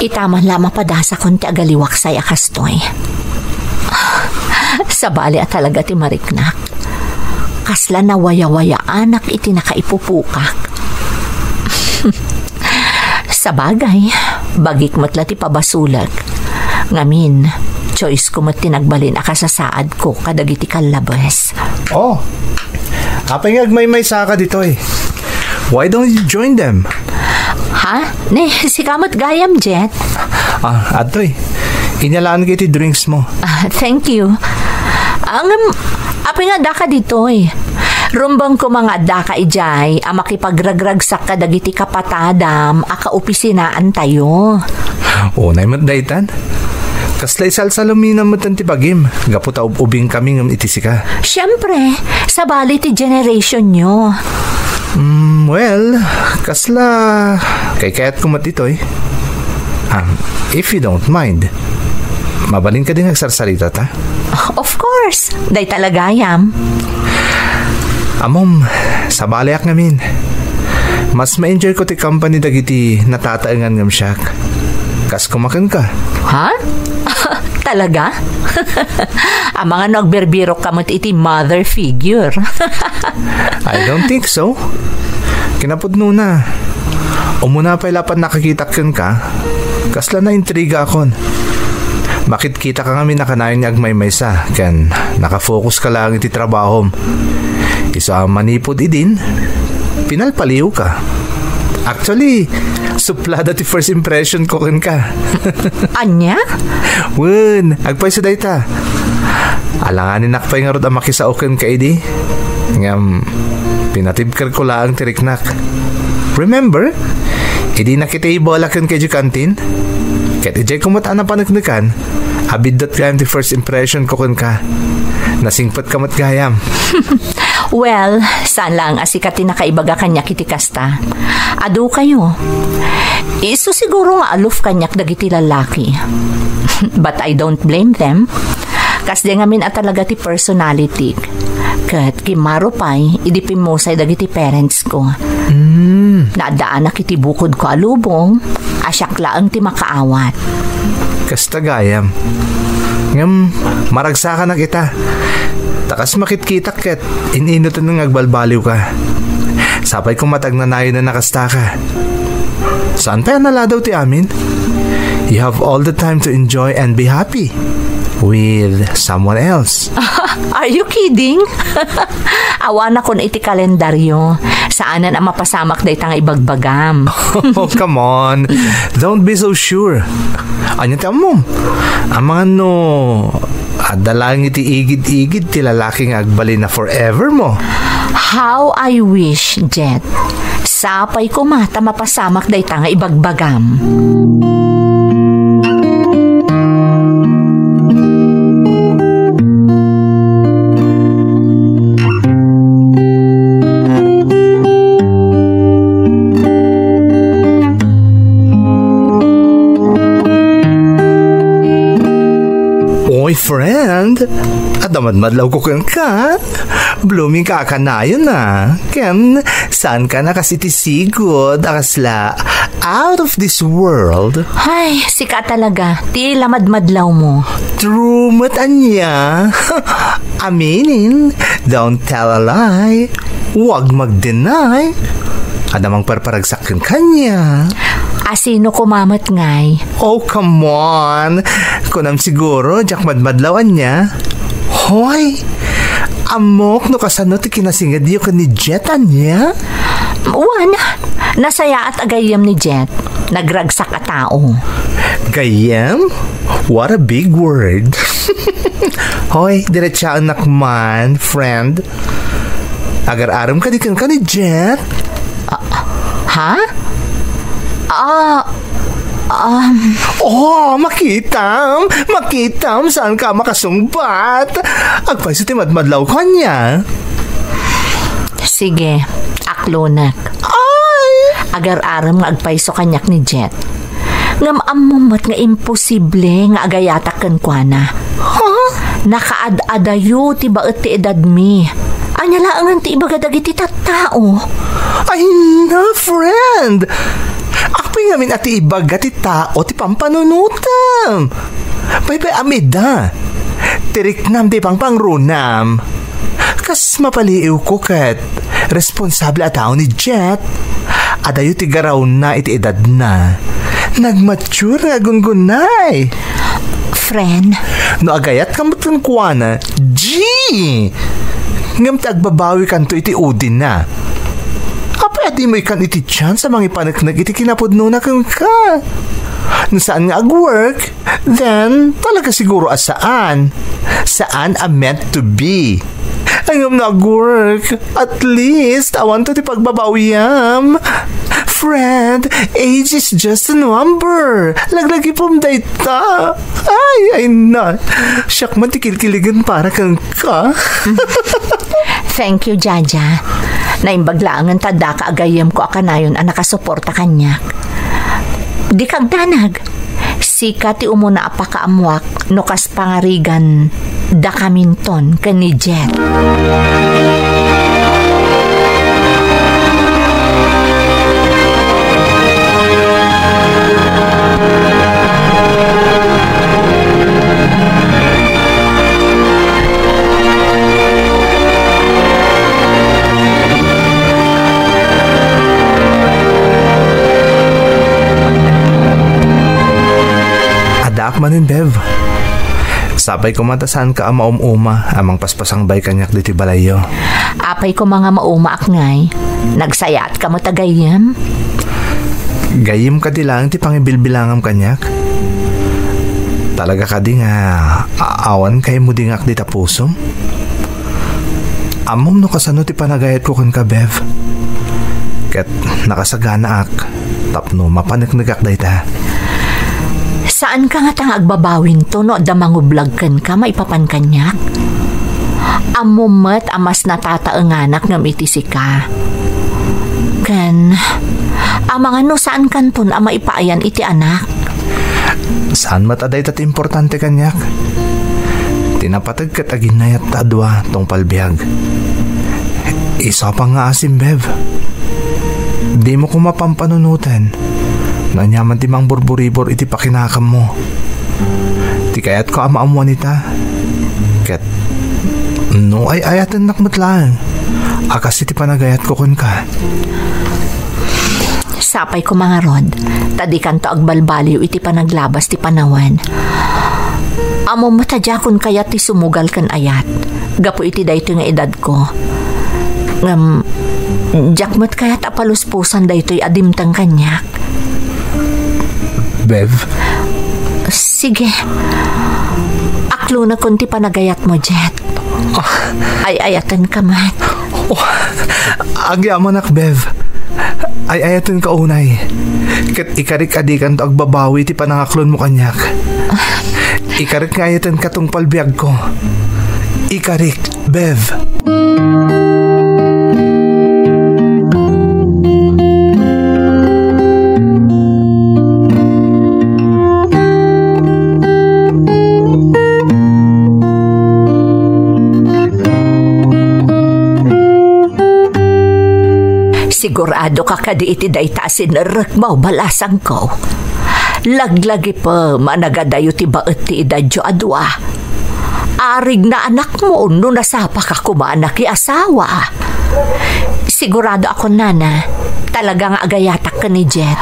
Ita man la mapadasakon ti agaliwaksay a kastoy. Sabali a talaga ti mariknak. Kasla nawayawayaanak iti nakaipupukak. Sabagay, bagik met la ti pabasolek. Ngamin, choice ko met ti nagbalin a kasasaadko kadagiti kallabes. Oh, apay nga agmaymaysa ka ditoy? Why don't you join them? Ha? Ne, sika met gayam, Jet? Ah, adtoy. Inyalaanka iti drinks mo. Ah, thank you. Ngem, apay nga addaka ditoy? Rumbeng koma nga addaka idiay a makipagragragsak kadagiti kapatadam a kaopisinaantayo. Unay met daytan. Kasla isalsaluminam met ti bagim, gapu ta ub-ubingkami ngem iti sika. Siempre, sabali ti generationyo. Mm, well, kasla kaykayatko met itoy. Um, if you don't mind, mabalin kadi nga agsarsarita ta? Of course, dayta la gayam. Ammom, sabaliak ngamin. Mas ma-enjoy ko ti company dagiti natataengan ngem siak. Kas kumaken ka. Ha? Talaga? Amangan no agbirbirok ka met iti mother figure. I don't think so. Kinapudnona, umuna pay lapat nakakitak kenka, kasla naintrigaakon. Makitkita ka ngamin a kanayon nga agmaymaysa ken nakafocus ka laeng iti trabahom. Isu a manipud idin, pinalpaliw ka. Actually, suplada ti first impression ko kenka. Ania? Wen, agpayso dayta. Alanganinak pay ngarud a makisao kenka idi. Ngem, pinatibkerko laeng ti riknak. Remember? Idi nakitable a kenka idiay kantin? Ket idiay ko met a napaneknekan, abiddut gayam ti first impression ko kenka. Nasingpet ka met gayam. Well, saan laeng a sika ti nakaibaga kaniak iti kasta. Adu kayo. Isu siguro nga aloof kaniak dagiti lalaki. But I don't blame them. Kasdiay ngamin a talaga ti personality. Ket kimmaro pay idi pimmusay dagiti parents ko. Mm. Naaddaanak iti bukodko a lubong, a siak laeng ti makaawat. Kasta gayam. Ngem, maragsakanak ita. Ta kas makitkitak ket in-inuten nga agbalbaliw ka. Sapay koma ta agnanayon a nakasta ka. Saan pay a naladaw ti amin? You have all the time to enjoy and be happy with someone else. Are you kidding? Awanakon iti kalendaryo. Saanen a mapasamak dayta nga ibagbagam. Oh, come on. Don't be so sure. Ania ti ammom? Amangan no adda laeng iti igid-igid ti lalaki nga agbalin a forever mo. How I wish, Jet. Sapay koma ta mapasamak dayta nga ibagbagam. Oy, friend, adda madmadlawko kenka. Blooming ka a kanayon a. Ken, saan ka na kas iti sigud a kasla out of this world? Ay, sika talaga, ti lamadmadlaw mo. True met ania. Aminin, don't tell a lie. Huwag mag-deny. Adda mangparparagsak kenka ania. Asino koma met ngay? Oh, come on. Kunam siguro, diak madmadlaw ania. Hoy, ammok no kasano ti kinasingedyo ken ni Jet ania? Wen, nasayaat a gayyem ni Jet. Nagragsak a tao. Gayyem? What a big word. Hoy, diretsaennak man, friend. Agar-arem kadi kenka ni Jet? Ah, ha? Ah, Um, Oh, makitam! Makitam! Saan ka makasungbat? Agpayso ti madmadlaw kanya. Sige, aklonak. Ay! Agar-arem nga agpayso kaniak ni Jet. Ngem ammom met nga imposible nga agayatak kenkuana. Ha? Nakaad-adayo ti baet ti edadmi. Ania laengen ti ibaga dagiti tattao? Ay na, friend! Apay ngamin a ti ibaga ti tao ti pampanunotam? Baybay-am ida. Ti riknam ti pangpangrunam. Kas mapaliiwko ket responsable a tao ni Jet. Adayo ti garawna iti edadna. Nagmature nga gunggunay. Friend. No agayatka met kenkuana, G! Ngem ti agbabawikanto iti udina. Apay a dimo ikan iti chance a mangipaneknek iti kinapudnona kenka? No saan nga agwork, then talaga siguro a saan. Saan a meant to be. Ngem no agwork, at least, awanto ti pagbabawiam. Friend, age is just a number. Laglagipem dayta. Ay, ay na. Siak man ti kilkiligen para kenka. Thank you, Jaja. Naimbag laengen ta addaka a gayyemko a kanayon a nakasuporta kaniak. Dika agdanag. Sika ti umuna a pakaammoak no kas pangarigan dakaminton ken ni Jet. Addaak manen, Bev. Sapay koma ta saanka a maum-uma a mangpaspasangbay kaniak ditoy balayyo. Apay koma nga maumaak ngay. Nagsayaatka met a gayyem? Gayyem kadi laeng ti pangibilbilangam kaniak? Talaga kadi nga a-, awan kaimudingak dita pusom? Ammom no kasano ti panagayatko kenka, Bev. Ket nakasaganaak tapno mapaneknekak dayta. Saanka ngata nga agbabawinto no adda mangublag kenka maipapan kaniak? Ammom met a mas natataenganak ngem iti sika. Ken, amangan no saankanton a maipaayan iti anak. Saan met a dayta ti importante kaniak. Ti napateg ket aginnayat ta a dua tungpal biag. Isu a pangngaasim, Bev. Dimo koma pampanunoten no aniaman ti mangburburibor iti pakinakammo. Ti kayatko a maammuan ita, ket no ay-ayatennak met laeng a kas iti panagayatko kenka. Sapay koma ngarud, ta dikanto agbalbaliw iti panaglabas ti panawen. Ammom met a diakon kayat ti sumugal ken ayat gapu iti daytoy nga edadko. Ngem, diak met kayat a palusposan daytoy a dimteng kaniak. Bev? Sige. Aklonakon ti panagayatmo, Jet. Ah. Ay-ayatenka met. Oh, agyamanak, Bev. Ay-ayatenka unay. Ket ikarik a dikanto agbabawi ti panangaklonmo kaniak. Ikarik nga ayatenka tungpal biagko. Ikarik, Bev. Sigurado ka kadi iti dayta a sinerrekmo, balasangko? Laglagipem a nagadayo ti baet ti edadyo a dua. Arigna anakmo no nasapaka koma a nakiasawa. Sigurado ako, nana, talaga nga agayatak ken ni Jet.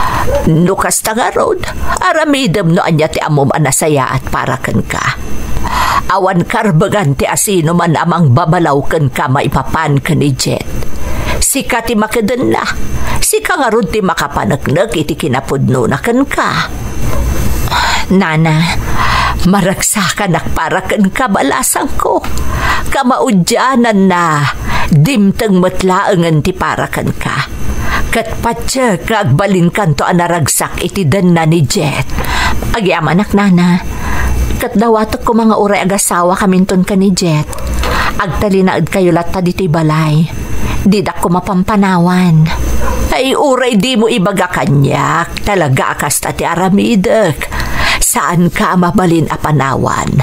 No kasta ngarud, aramidem no ania ti ammom a nasayaat para kenka. Awan karbengan ti asinoman a mangbabalaw kenka maipapan ken ni Jet. Sika ti makedenna. Sika ngarud ti makapaneknek iti kinapudnona kenka. Nana, maragsakanak para kenka, balasangko. Kamaudiananna, dimteng met laengen ti para kenka. Ket patiek nga agbalinkanto a naragsak iti denna ni Jet. Agyamanak, nana. Ket dawatek koma nga uray agasawa kaminton ken ni Jet, agtalinaedkayo latta ditoy balay. Didak koma pampanawan. Ay, uray dimo ibaga kaniak, talaga a kasta ti aramidek. Saanka a mabalin a panawan.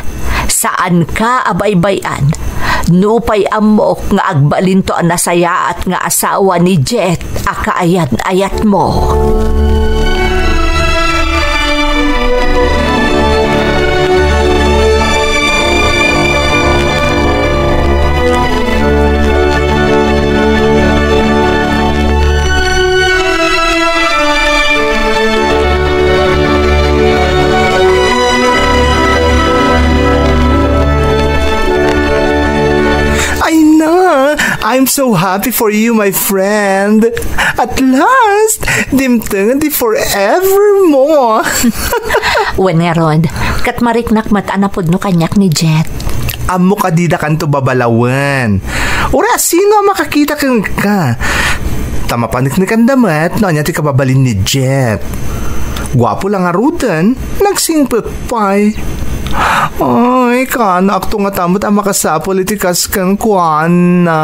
Saanka a baybay-an. Nupay ammok nga agbalinto a nasayaat nga asawa ni Jet a kaayat-ayatmo. Ay na, I'm so happy for you, my friend. At last, dimteng ti forever mo. Wen ngarud, ket mariknak met a napudno kaniak ni Jet. Ammok a didakanto babalawen. Uray a sino a makakita kenka. Ta mapaneknekanda met no ania ti kababalin ni Jet. Guapo la ngaruden, nagsingpet pay. Ay, kaanakto ngata met a makasapul iti kas kenkuana.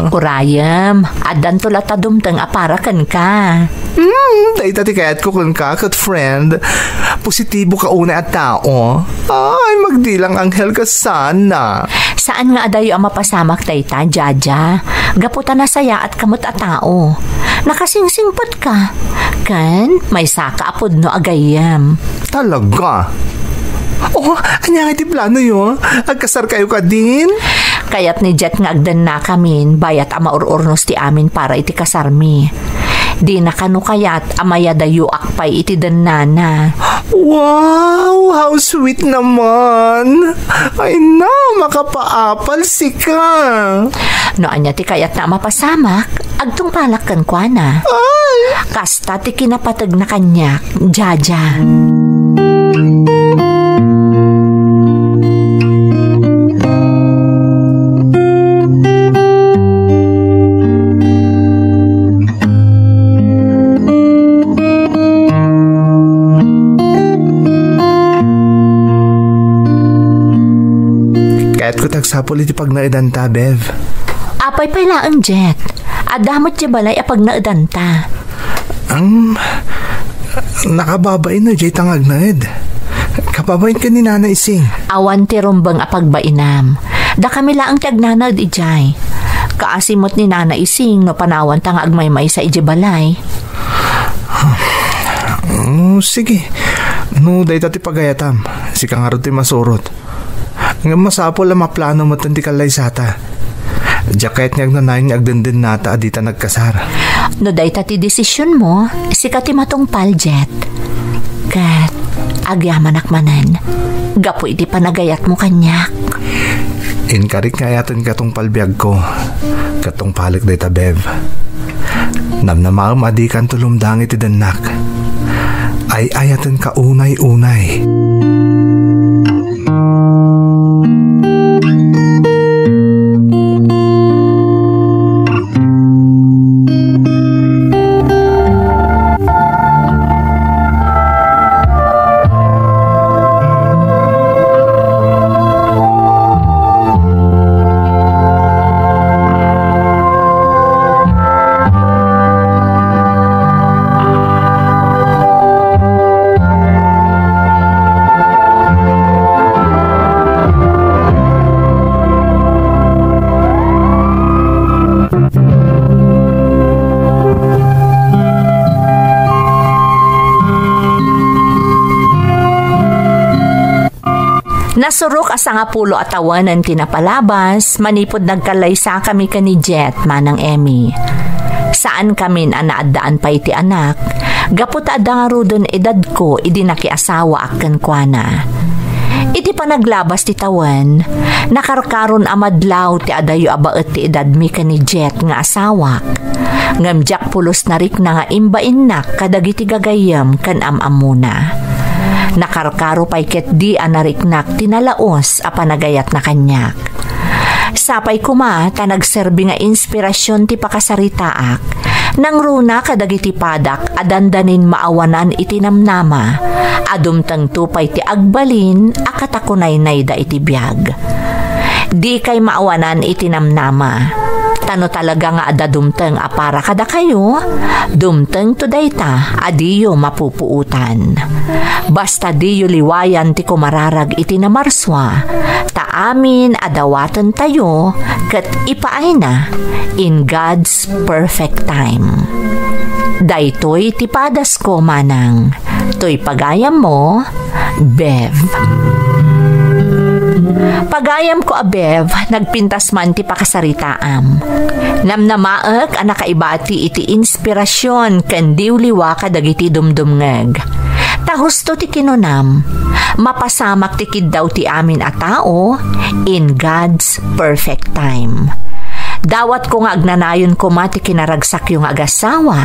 Urayem, addanto latta dumteng a para kenka. Hmm, dayta ti kayatko kenka, ket friend. Positiboka unay a tao. Ay, magdilang anghel ka sana. Saan nga adayo a mapasamak dayta, Jaja? Gapu ta nasayaatka met a tao. Nakasingsingpetka. Ken maysaka a pudno a gayyem. Talaga? Oh, ania nga ti planoyo? Agkasarkayo kadin? Kayat ni Jet nga agdennakamin, bayat a maur-urnos ti amin para iti kasarmi. Dina kano kayat a mayadayoak pay iti dennana. Wow, how sweet naman! Ay na, makapaapal sika! No ania ti kayatna a mapasamak, agtungpalak kenkuana. Ay! Kasta ti kinapategna kaniak, Jaja. Kayatko ti agsapul iti pagnaedanta, Bev. Apay pay laeng, Jet? Adda met diay balay a pagnaedanta. Ang nakababain no, jay ta nga agnaed. Kababain ken ni Nana Ising. Awan ti rumbeng a pagbainam. Dakami laeng ti agnanaed idiay. Kaasi met ni Nana Ising no panawanta nga agmaymaysa idiay balay. Mm, sige. No, dayta ti pagayatam. Sika ngarud ti masurot. Ngem masapul a maplano metten ti kallaysata. Diak kayat nga agnanayon nga agdendennata a dita nagkasar. No dayta ti desisionmo, sika ti matungpal, Jet. Ket agyamanak manen, gapu iti panagayatmo kaniak. Inkarik nga ayatenka tungpal biagko, ket tungpalek dayta, Bev. Namnamaem a dikanto lumdang iti dennak. Ay-ayatenka unay-unay. Nasurok a sangapulo a tawen ti napalabas manipud nagkallaysakami ken ni Jet, Manang Emmy. Saankamin a naaddaan pay ti anak, gapu ta adda ngaruden edadko idi nakiasawaak kenkuana. Iti panaglabas ti tawen, nakarkaron a madlaw ti adayo a baet ti edadmi ken ni Jet nga asawak. Ngem diak pulos narikna nga imbainnak kadagiti gagayyem ken am-ammona. Nakarkaro pay ketdi a nariknak ti nalaus a panagayatna kaniak. Sapay koma ta nagserbi nga inspirasyon ti pakasaritaak, Nangruna kadagiti padak a dandanin maawanan iti namnama, a dumtengto pay ti agbalin a katakunaynayda iti biag. Dikay maawanan iti namnama. Ta no talaga nga adda dumteng a para kadakayo, dumtengto dayta a diyo mapupuotan. Basta diyo liwayan ti kumararag iti namarsua, ta amin a dawatentayo ket ipaayna in God's perfect time. Daytoy ti padasko, manang. Toy pagayammo, Bev. Pagayamko a Bev, nagpintas man ti pakasaritaam. Namnamaek a nakaibati iti inspirasyon ken liwliwa kadagiti dumdumngeg. Ta husto ti kinunam, mapasamak ti kiddaw ti amin a tao in God's perfect time. Dawatko nga agnanayon koma ti kinaragsakyo nga agasawa,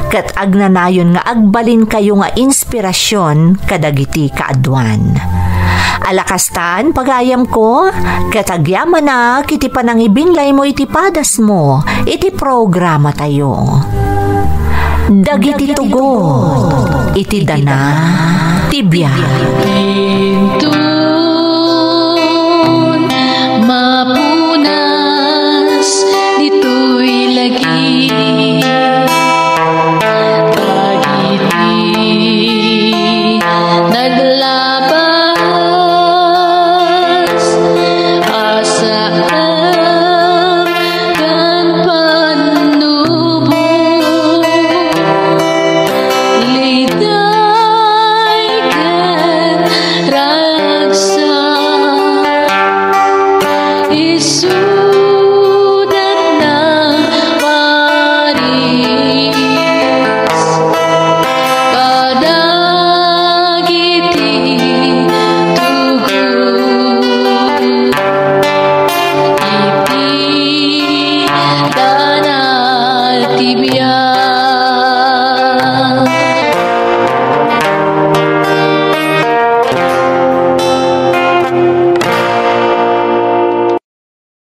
ket agnanayon nga agbalinkayo nga inspirasyon kadagiti kaaduan. Alakastan, pagayamko, ket agyamanak iti panangibinglaymo iti padasmo iti programatayo. Dagiti tugot iti dana ti biag.